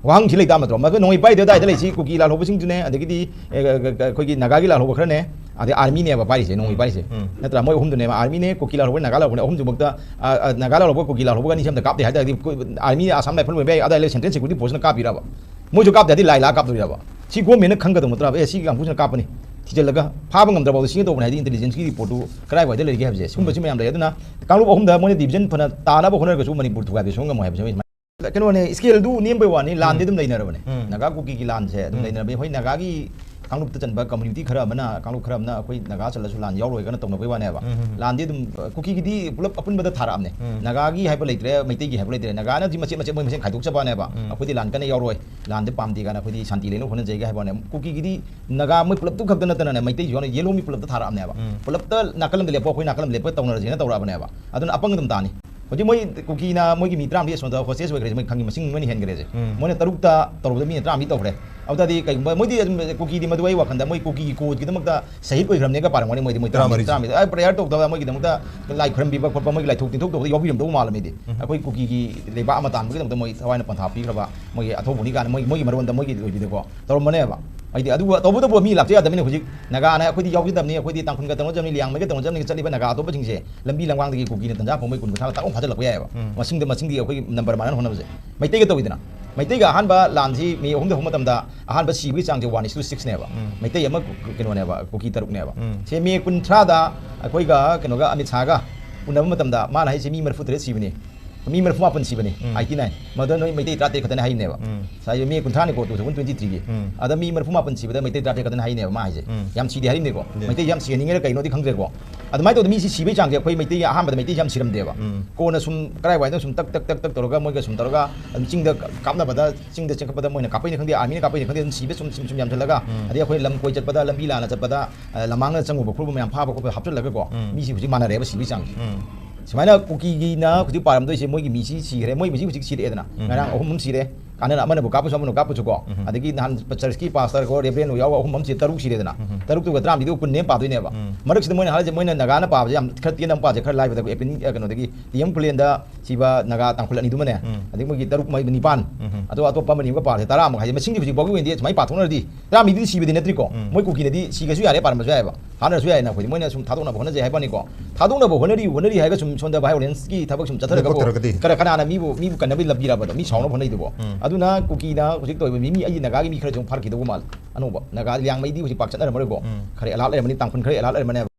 ꯋꯥꯍꯪꯁꯤ ꯂꯩꯇꯥ ꯅꯠꯇ꯭ꯔꯣ? ꯃꯗꯨ ꯅꯣꯡꯃꯩ ꯄꯥꯏꯗꯦ ꯑꯗꯥꯏꯗ ꯂꯩꯁꯤ ꯀꯨꯀꯤ ꯂꯥꯜꯍꯧꯕꯁꯤꯡꯗꯨꯅꯦ, ꯑꯗꯒꯤꯗꯤ, ꯑꯦ, ꯑ, ꯑ, ꯑꯩꯈꯣꯏꯒꯤ ꯅꯥꯒꯥꯒꯤ ꯂꯥꯜꯍꯧꯕ ꯈꯔꯅꯦ, ꯑꯗꯩ ꯑꯥꯔꯃꯤꯅꯦꯕ ꯄꯥꯏꯔꯤꯁꯦ, ꯅꯣꯡꯃꯩ ꯎꯝ꯫ ꯄꯥꯏꯔꯤꯁꯦ꯫ ꯎꯝ꯫ ꯅꯠꯇ꯭ꯔꯥ? ꯃꯣꯏ ꯑꯍꯨꯝꯗꯨꯅꯦꯕ, ꯑꯥꯔꯃꯤꯅꯦ, ꯀꯨꯀꯤ ꯂꯥꯜꯍꯧꯕ, ꯅꯥꯒꯥ ꯂꯥꯜꯍꯧꯕꯅꯦ, ꯑꯍꯨꯝꯗꯨꯃꯛꯇ, ꯑ, ꯑ, ꯅꯥꯒꯥ ꯂꯥꯜꯍꯧꯕ, ꯀꯨꯀꯤ ꯂꯥꯜꯍꯧꯕꯒ ꯑꯅꯤꯁꯤ ꯑꯝꯇ ꯀꯥꯞꯇꯦ ꯍꯥꯏ ꯇꯥꯔꯗꯤ, ꯑꯩꯈꯣꯏ ꯑꯥꯔꯃꯤ ꯑꯁꯥꯝ ꯔꯥꯏꯐꯜ ꯑꯣꯏꯕ ꯌꯥꯏ, ꯑꯗꯥꯏ ꯂꯩ ꯁꯦꯟꯇ꯭ꯔꯦꯜ ꯁꯦꯀ꯭ꯌꯨꯔꯤꯇꯤ ꯐꯣꯔꯁꯅ ꯀꯥꯞꯄꯤꯔꯕ? ꯃꯣꯏꯁꯨ ꯀꯥꯞꯇꯦ ꯍꯥꯏꯗꯤ ꯂꯥꯏ ꯂꯥꯛꯑ ꯀꯥꯞꯇꯣꯏꯔꯕ? ꯁꯤ ꯒꯣꯔꯃꯦꯟꯅ ꯈꯪꯒꯗꯧꯕ ꯅꯠꯇ꯭ꯔꯕ? ꯑꯦ, ꯁꯤꯒꯤ ꯀꯥꯡꯕꯨꯁꯤꯅ ꯀꯥꯞꯄꯅꯤ, ꯊꯤꯖꯤꯜꯂꯒ ꯐꯥꯕ ꯉꯝꯗ꯭ꯔꯕ ꯁꯤꯒ ꯇꯧꯕꯅꯦ ꯍꯥꯏꯗꯤ ꯏꯟꯇꯦꯂꯤꯖꯦꯟꯁꯀꯤ ꯔꯤꯄꯣꯔꯠꯇꯨ ꯀꯔꯥꯏꯋꯥꯏꯗ ꯂꯩꯔꯤꯒꯦ ꯍꯥꯏꯕꯁꯦ, ꯁꯤꯒꯨꯝꯕꯁꯤ ꯃꯌꯥꯝ ꯂꯩ꯫ ꯑꯗꯨꯅ ꯀꯥꯡꯂꯨꯞ ꯑꯍꯨꯝꯗ ꯃꯣꯏꯅ ꯗꯤꯕꯤꯖꯟ ꯐꯅ ꯇꯥꯅꯕ ꯍꯣꯠꯅꯔꯒꯁꯨ ꯃꯅꯤꯄꯨꯔ ꯊꯨꯒꯥꯏꯕꯁꯦ ꯁꯨꯡꯉꯝ ꯉꯝꯃꯣꯏ ꯍꯥꯏꯕꯁꯦ ꯁꯨꯃꯥꯏꯅ꯫ ꯀꯩꯅꯣꯅꯦ, ꯁ꯭ꯀꯦꯜꯗꯨ ꯅꯦꯝꯕꯩ ꯋꯥꯅꯤ, ꯂꯥꯟꯗꯤ ꯎꯝ꯫ ꯑꯗꯨꯝ ꯂꯩꯅꯔꯕꯅꯦ꯫ ꯎꯝ꯫ ꯅꯥꯒꯥ ꯀꯨꯀꯤꯒꯤ ꯂꯥꯟꯁꯦ ꯑꯗꯨꯝ ꯎꯝ꯫ ꯂꯩꯅꯔꯕꯅꯦ꯫ ꯍꯣꯏ, ꯅꯥꯒꯥꯒꯤ ꯀꯥꯡꯂꯨꯞꯇ ꯆꯟꯕ ꯀꯝꯃ꯭ꯌꯨꯅꯤꯇꯤ ꯈꯔ ꯑꯃꯅ, ꯀꯥꯡꯂꯨꯞ ꯈꯔ ꯑꯃꯅ ꯑꯩꯈꯣꯏ ꯅꯥꯒꯥ ꯆꯜꯂꯁꯨ ꯂꯥꯟ ꯌꯥꯎꯔꯣꯏ ꯀꯥꯏꯅ ꯇꯧꯅꯕꯩ ꯋꯥꯅꯦꯕ꯫ ꯎꯝ, ꯎꯝ, ꯎꯝ꯫ ꯂꯥꯟꯗꯤ ꯑꯗꯨꯝ, ꯑ, ꯀꯨꯀꯤꯒꯤꯗꯤ ꯄꯨꯂꯞ ꯑꯄꯨꯟꯕꯗ ꯊꯥꯔꯛꯑꯕꯅꯦ꯫ ꯎꯝ꯫ ꯅꯥꯒꯥꯒꯤ ꯍꯥꯏꯕ ꯂꯩꯇ꯭ꯔꯦ, ꯃꯩꯇꯩꯒꯤ ꯍꯥꯏꯕ ꯂꯩꯇ꯭ꯔꯦ꯫ ꯅꯥꯒꯥꯅ ꯍꯧꯖꯤꯛ ꯃꯆꯦꯠ ꯃꯆꯦꯠ ꯃꯣꯏ ꯃꯁꯦꯟ ꯈꯥꯏꯗꯣꯛꯆꯕꯅꯦꯕ꯫ ꯎꯝ꯫ ꯑꯩꯈꯣꯏꯗꯤ ꯂꯥꯟ ꯀꯟꯅ ꯌꯥꯎꯔꯣꯏ, ꯂꯥꯟꯗꯤ ꯄꯥꯝꯗꯦ ꯀꯥꯏꯅ ꯑꯩꯈꯣꯏꯗꯤ ꯁꯥꯟꯇꯤ ꯂꯩꯅꯕ ꯍꯣꯠꯅꯖꯩꯒ ꯍꯥꯏꯕ ꯋꯥꯅꯦ꯫ ꯀꯨꯀꯤꯒꯤꯗꯤ ꯅꯥꯒꯥ ꯃꯣꯏ ꯄꯨꯂꯞꯇꯨ ꯈꯛꯇ ꯅꯠꯇꯅꯅꯦ, ꯃꯩꯇꯩꯁꯨ ꯌꯥꯎꯅ ꯌꯦꯜꯍꯧꯃꯤ ꯄꯨꯂꯞꯇ ꯊꯥꯔꯛꯑꯕꯅꯦꯕ꯫ ꯎꯝ꯫ ꯄꯨꯂꯞꯇ ꯅꯥꯀꯜ ꯑꯃꯗ ꯂꯦꯞꯄꯣ, ꯑꯩꯈꯣꯏ ꯅꯥꯀꯜ ꯑꯃꯗ ꯂꯦꯞꯄꯣ ꯇꯧꯅꯔꯁꯦꯅ ꯇꯧꯔꯛꯑꯕꯅꯦꯕ꯫ ꯑꯗꯨꯅ ꯑꯄꯪ ꯑꯗꯨꯝ ꯇꯥꯅꯤ꯫ ꯍꯧꯖꯤꯛ ꯃꯣꯏ ꯀꯨꯀꯤꯅ ꯃꯣꯏꯒꯤ ꯃꯤ ꯇꯔꯥꯃꯔꯤ ꯑꯁꯣꯝꯗ ꯍꯣꯁꯇꯦꯖ ꯑꯣꯏꯈ꯭ꯔꯦꯁꯦ, ꯃꯣꯏ ꯈꯪꯉꯤ, ꯃꯁꯤꯡ ꯃꯣꯏꯅ ꯍꯦꯟꯈ꯭ꯔꯦꯁꯦ꯫ ꯎꯝ꯫ ꯃꯣꯏꯅ ꯇꯔꯨꯛꯇ ꯇꯧꯔꯨꯕꯗ ꯃꯤꯅ ꯇꯔꯥꯃꯔꯤ ꯇꯧꯈ꯭ꯔꯦ꯫ ꯑꯗꯨ ꯇꯥꯔꯗꯤ ꯀꯩꯒꯨꯝꯕ ꯃꯣꯏꯗꯤ ꯑꯗꯨꯝ ꯀꯨꯀꯤꯗꯤ ꯃꯗꯨ ꯑꯩ ꯋꯥꯈꯜꯗ ꯃꯣꯏ ꯀꯨꯀꯤꯒꯤ ꯀꯣꯗꯀꯤꯗꯃꯛꯇ ꯁꯍꯤꯗ ꯑꯣꯏꯈ꯭ꯔꯕꯅꯦꯒ ꯄꯥꯔꯝꯒꯅꯤ ꯃꯣꯏꯗꯤ, ꯃꯣꯏ ꯇꯔꯥꯃꯔꯤ꯫ ꯇꯔꯥꯃꯔꯤ꯫ ꯇꯔꯥꯃꯔꯤ꯫ ꯑ, ꯄ꯭ꯔꯦꯌꯔ ꯇꯧꯗꯕ ꯃꯣꯏꯒꯤꯗꯃꯛꯇ ꯂꯥꯏ ꯈꯣꯏꯔꯝꯕꯤꯕ ꯈꯣꯠꯄ, ꯃꯣꯏꯒꯤ ꯂꯥꯏꯊꯣꯛ ꯇꯤꯟꯊꯣꯛ ꯇꯧꯕꯗ ꯌꯥꯎꯕꯤꯔꯝꯗꯧ ꯃꯥꯜꯂꯦ ꯃꯤꯗꯤ꯫ ꯎꯝ꯫ ꯑꯩꯈꯣꯏ ꯀꯨꯀꯤꯒꯤ ꯂꯩꯕꯥꯛ ꯑꯃ ꯇꯥꯟꯕꯒꯤꯗꯃꯛꯇ ꯃꯣꯏ ꯊꯋꯥꯏꯅ ꯄꯟꯊꯥ ꯄꯤꯈ꯭ꯔꯕ, ꯃꯣꯏꯒꯤ ꯑꯊꯧꯕꯅꯤ ꯀꯥꯏꯅ ꯃꯣꯏ, ꯃꯣꯏꯒꯤ ꯃꯔꯣꯟꯗ ꯃꯣꯏꯒꯤ ꯑꯣꯏꯕꯤꯗꯀꯣ ꯇꯧꯔꯝꯕꯅꯦꯕ꯫ ꯍꯥꯏꯗꯤ ꯑꯗꯨꯒ ꯇꯧꯕꯇꯕꯨ ꯃꯤ ꯂꯥꯛꯆ ꯌꯥꯗꯕꯅꯤꯅ ꯍꯧꯖꯤꯛ ꯅꯥꯒꯥꯅ ꯑꯩꯈꯣꯏꯗꯤ ꯌꯥꯎꯖꯗꯕꯅꯤ, ꯑꯩꯈꯣꯏꯗꯤ ꯇꯥꯡꯈꯨꯜꯒ ꯇꯧꯅꯖꯕꯅꯤ, ꯂꯤꯌꯥꯡꯃꯩꯒ ꯇꯧꯅꯖꯕꯅꯤ ꯆꯠꯂꯤꯕ ꯅꯥꯒꯥ ꯑꯇꯣꯞꯄꯁꯤꯡꯁꯦ ꯂꯝꯕꯤ ꯂꯝꯒꯥꯡꯗꯒꯤ ꯀꯨꯀꯤꯅ ꯇꯟꯖꯥ ꯐꯪꯕ ꯃꯣꯏ ꯀꯨꯟ ꯀꯨꯟꯊ꯭ꯔꯥ ꯇꯔꯥ ꯑꯃꯨꯛ ꯐꯥꯖꯤꯜꯂꯛꯄ ꯌꯥꯏꯑꯕ꯫ ꯎꯝ꯫ ꯃꯁꯤꯡꯗ, ꯃꯁꯤꯡꯗꯤ ꯑꯩꯈꯣꯏꯒꯤ ꯅꯝꯕꯔ ꯃꯥꯟꯅꯅ ꯍꯣꯠꯅꯕꯁꯦ꯫ ꯃꯩꯇꯩꯒ ꯇꯧꯋꯤꯗꯅ, ꯃꯩꯇꯩꯒ ꯑꯍꯥꯟꯕ ꯂꯥꯟꯁꯤ ꯃꯦ ꯑꯍꯨꯝꯗ ꯍꯧꯕ ꯃꯇꯝꯗ ꯑꯍꯥꯟꯕ ꯁꯤꯕꯒꯤ ꯆꯥꯡꯁꯦ one is to six ꯅꯦꯕ꯫ ꯎꯝ꯫ ꯃꯩꯇꯩ ꯑꯃ ꯀ-, ꯀꯩꯅꯣꯅꯦꯕ, ꯀꯨꯀꯤ ꯇꯔꯨꯛꯅꯦꯕ꯫ ꯎꯝ꯫ ꯁꯦ ꯃꯦ ꯀꯨꯟꯊ꯭ꯔꯥꯗ ꯑꯩꯈꯣꯏꯒ ꯀꯩꯅꯣꯒ ꯑꯃꯤꯠ ꯁꯥꯍꯒ ꯎꯅꯕ ꯃꯇꯝꯗ ꯃꯥꯅ ꯍꯥꯏꯁꯦ ꯃꯤ ꯃꯔꯤꯐꯨ ꯇꯔꯦꯠ ꯁꯤꯕꯅꯤ꯫ ꯃꯤ ꯃꯔꯤꯐꯨ ꯃꯥꯄꯟ ꯁꯤꯕꯅꯤ, ꯎꯝ꯫ Eighty nine꯫ ꯃꯗꯨꯗ ꯅꯣꯏ ꯃꯩꯇꯩ ꯇꯔꯥꯇꯔꯦꯠ ꯈꯛꯇꯅꯦ ꯍꯥꯏꯅꯦꯕ꯫ ꯎꯝ꯫ ꯉꯁꯥꯏꯒꯤ ꯃꯦ ꯀꯨꯟꯊ꯭ꯔꯥꯅꯤꯀꯣ, two thousand twenty three ꯒꯤ꯫ ꯎꯝ꯫ ꯑꯗ ꯃꯤ ꯃꯔꯤꯐꯨ ꯃꯥꯄꯟ ꯁꯤꯕꯗ ꯃꯩꯇꯩ ꯇꯔꯥꯇꯔꯦꯠ ꯈꯛꯇꯅꯦ ꯍꯥꯏꯅꯦꯕ ꯃꯥ ꯍꯥꯏꯁꯦ꯫ ꯎꯝ꯫ ꯌꯥꯝ ꯁꯤꯗꯦ ꯍꯥꯏꯔꯤꯅꯦꯀꯣ꯫ ꯌꯥꯏ꯫ ꯃꯩꯇꯩ ꯌꯥꯝ ꯁꯤꯍꯟꯅꯤꯡꯉꯦꯔꯥ ꯀꯩꯅꯣꯗꯤ ꯈꯪꯗ꯭ꯔꯦꯀꯣ꯫ ꯑꯗꯨꯃꯥꯏꯅ ꯇꯧꯗꯅ ꯃꯤꯁꯤ ꯁꯤꯕꯒꯤ ꯆꯥꯡꯁꯦ ꯑꯩꯈꯣꯏ ꯃꯩꯇꯩ ꯑꯍꯥꯟꯕꯗ ꯃꯩꯇꯩꯁꯤ ꯌꯥꯝ ꯁꯤꯔꯝꯗꯦꯕ꯫ ꯎꯝ꯫ ꯀꯣꯟꯅ ꯁꯨꯝ ꯀꯔꯥꯏꯋꯥꯏꯗ ꯁꯨꯝ ꯇꯛ ꯇꯛ ꯇꯛ ꯇꯛ ꯇꯧꯔꯒ ꯃꯣꯏꯒ ꯁꯨꯝ ꯇꯧꯔꯒ ꯑꯗꯨꯝ ꯆꯤꯡꯗ ꯀꯥꯞꯅꯕꯗ, ꯆꯤꯡꯗ ꯆꯦꯟꯈꯠꯄꯗ ꯃꯣꯏꯅ ꯀꯥꯞꯄꯩꯅꯤ ꯈꯪꯗꯦ, ꯑꯥꯔꯃꯤꯅ ꯀꯥꯞꯄꯩꯅꯤ ꯈꯪꯗꯦ, ꯑꯗꯨꯝ ꯁꯤꯕ ꯁꯨꯝ, ꯁꯨꯝ, ꯁꯨꯝ ꯌꯥꯝꯁꯤꯜꯂꯒ, ꯎꯝ꯫ ꯑꯗꯩ ꯑꯩꯈꯣꯏ ꯂꯝ ꯀꯣꯏ ꯆꯠꯄꯗ, ꯂꯝꯕꯤ ꯂꯥꯟꯅ ꯆꯠꯄꯗ, ꯑ, ꯂꯃꯥꯡꯅ ꯆꯪꯉꯨꯕ ꯈꯣꯠꯂꯨꯕ ꯃꯌꯥꯝ ꯐꯥꯕ ꯈꯣꯠꯄ ꯍꯥꯞꯆꯤꯜꯂꯒꯀꯣ, ꯎꯝ꯫ ꯃꯤꯁꯤ ꯍꯧꯖꯤꯛ ꯃꯥꯟꯅꯔꯦꯕ ꯁꯤꯕꯒꯤ ꯆꯥꯡꯁꯦ꯫ ꯎꯝ꯫ ꯁꯨꯃꯥꯏꯅ ꯀꯨꯀꯤꯒꯤꯅ ꯍꯧꯖꯤꯛ ꯄꯥꯔꯝꯗꯣꯏꯁꯦ, ꯃꯣꯏꯒꯤ ꯃꯤꯁꯤ ꯁꯤꯈ꯭ꯔꯦ, ꯃꯣꯏ ꯃꯤꯁꯤ ꯍꯧꯖꯤꯛ ꯁꯤꯔꯛꯑꯦꯗꯅ, ꯎꯝ꯫ ꯉꯔꯥꯡ ꯑꯍꯨꯝ ꯑꯃ ꯁꯤꯔꯦ, ꯀꯥꯟꯅꯅ ꯑꯃꯅꯕꯨ ꯀꯥꯞꯄꯁꯨ ꯑꯃꯅꯕꯨ ꯀꯥꯞꯄꯁꯨ ꯀꯣ, ꯑꯗꯒꯤ ꯅꯍꯥꯟ ꯆꯔꯆꯀꯤ ꯄꯥꯁꯇꯔ ꯀꯣ ꯔꯦꯕ꯭ꯔꯦꯟ ꯌꯥꯎꯕ ꯑꯍꯨꯝ ꯑꯃꯁꯦ ꯇꯔꯨꯛ ꯁꯤꯔꯦꯗꯅ, ꯇꯔꯨꯛꯇꯨꯒ ꯇꯔꯥꯃꯔꯤꯗꯨꯒ ꯀꯨꯟꯅꯦ ꯄꯥꯗꯣꯏꯅꯦꯕ꯫ ꯃꯔꯛꯁꯤꯗ ꯃꯣꯏꯅ ꯍꯥꯏꯔꯤꯁꯦ, ꯃꯣꯏꯅ ꯅꯥꯒꯥꯅ ꯄꯥꯕꯁꯦ ꯌꯥꯝ ꯈꯔ ꯇꯦꯟꯅ ꯑꯃ ꯄꯥꯁꯦ, ꯈꯔ ꯂꯥꯏꯕꯗ ꯑꯦꯄꯤꯟ, ꯑ, ꯀꯩꯅꯣꯗꯒꯤ ꯇꯤ ꯑꯦꯝ ꯈꯨꯂꯦꯟꯗ ꯁꯤꯕ ꯅꯥꯒꯥ ꯇꯥꯡꯈꯨꯜ ꯑꯅꯤꯗꯨꯃꯅꯦ, ꯑꯗꯒꯤ ꯃꯣꯏꯒꯤ ꯇꯔꯨꯛ ꯃꯔꯤ ꯅꯤꯄꯥꯟ, ꯑꯗꯣ ꯑꯇꯣꯞꯄ ꯑꯃꯅꯤ ꯑꯃꯒ ꯄꯥꯔꯁꯦ ꯇꯔꯥꯃꯨꯛ ꯍꯥꯏꯁꯦ, ꯃꯁꯤꯡꯗꯤ ꯍꯧꯖꯤꯛ ꯐꯥꯎꯒꯤ ꯑꯣꯏꯅꯗꯤ ꯁꯨꯃꯥꯏꯅ ꯄꯥꯊꯣꯛꯅꯔꯗꯤ ꯇꯔꯥꯃꯔꯤꯗꯨꯗꯤ ꯁꯤꯕꯗꯤ ꯅꯠꯇ꯭ꯔꯤꯀꯣ꯫ ꯃꯣꯏ ꯀꯨꯀꯤꯅꯗꯤ ꯁꯤꯒꯁꯨ ꯌꯥꯔꯦ, ꯄꯥꯔꯝꯕꯁꯨ ꯌꯥꯏꯑꯕ, ꯍꯥꯠꯅꯔꯁꯨ ꯌꯥꯏꯅ꯫ ꯑꯩꯈꯣꯏꯗꯤ ꯃꯣꯏꯅ ꯁꯨꯝ ꯊꯥꯗꯣꯛꯅꯕ ꯍꯣꯠꯅꯖꯩ ꯍꯥꯏꯕꯅꯤꯀꯣ꯫ ꯊꯥꯗꯣꯛꯅꯕ ꯍꯣꯠꯅꯔꯤ ꯍꯣꯠꯅꯔꯤ ꯍꯥꯏꯔꯒ ꯁꯨꯝ ꯁꯣꯝꯗ violence ꯀꯤ ꯊꯕꯛ ꯁꯨꯝ ꯆꯠꯊꯔꯒꯕꯨ ꯂꯦꯞꯊꯣꯛꯇ꯭ꯔꯒꯗꯤ꯫ ꯀꯅꯥ-, ꯀꯅꯥꯅ ꯃꯤꯕꯨ, ꯃꯤꯕꯨ ꯀꯟꯅꯕ ꯂꯝꯕꯤꯔꯕꯗꯣ, ꯃꯤ ꯁꯥꯎꯅꯕ ꯍꯣꯠꯅꯩꯗꯨꯕꯣ? ꯑꯗꯨꯅ ꯀꯨꯀꯤꯅ ꯍꯧꯖꯤꯛ ꯇꯧꯔꯤꯕ ꯃꯤ, ꯃꯤ ꯑꯩꯒꯤ ꯅꯥꯒꯥꯒꯤ ꯃꯤ ꯈꯔꯁꯨ ꯑꯃꯨꯛ ꯐꯥꯔꯛꯈꯤꯗꯧꯕ ꯃꯥꯜꯂꯦ ꯑꯅꯧꯕ꯫ ꯅꯥꯒꯥ ꯂꯤꯌꯥꯡꯃꯩꯗꯤ ꯍꯧꯖꯤꯛ ꯄꯥꯛ ꯆꯠꯅꯔꯝꯃꯔꯣꯏꯀꯣ꯫ ꯈꯔ alert ꯂꯩꯔꯝꯃꯅꯤ, ꯇꯥꯡꯈꯨꯜ ꯈꯔ alert ꯂꯩꯔꯝꯃꯅꯦꯕ꯫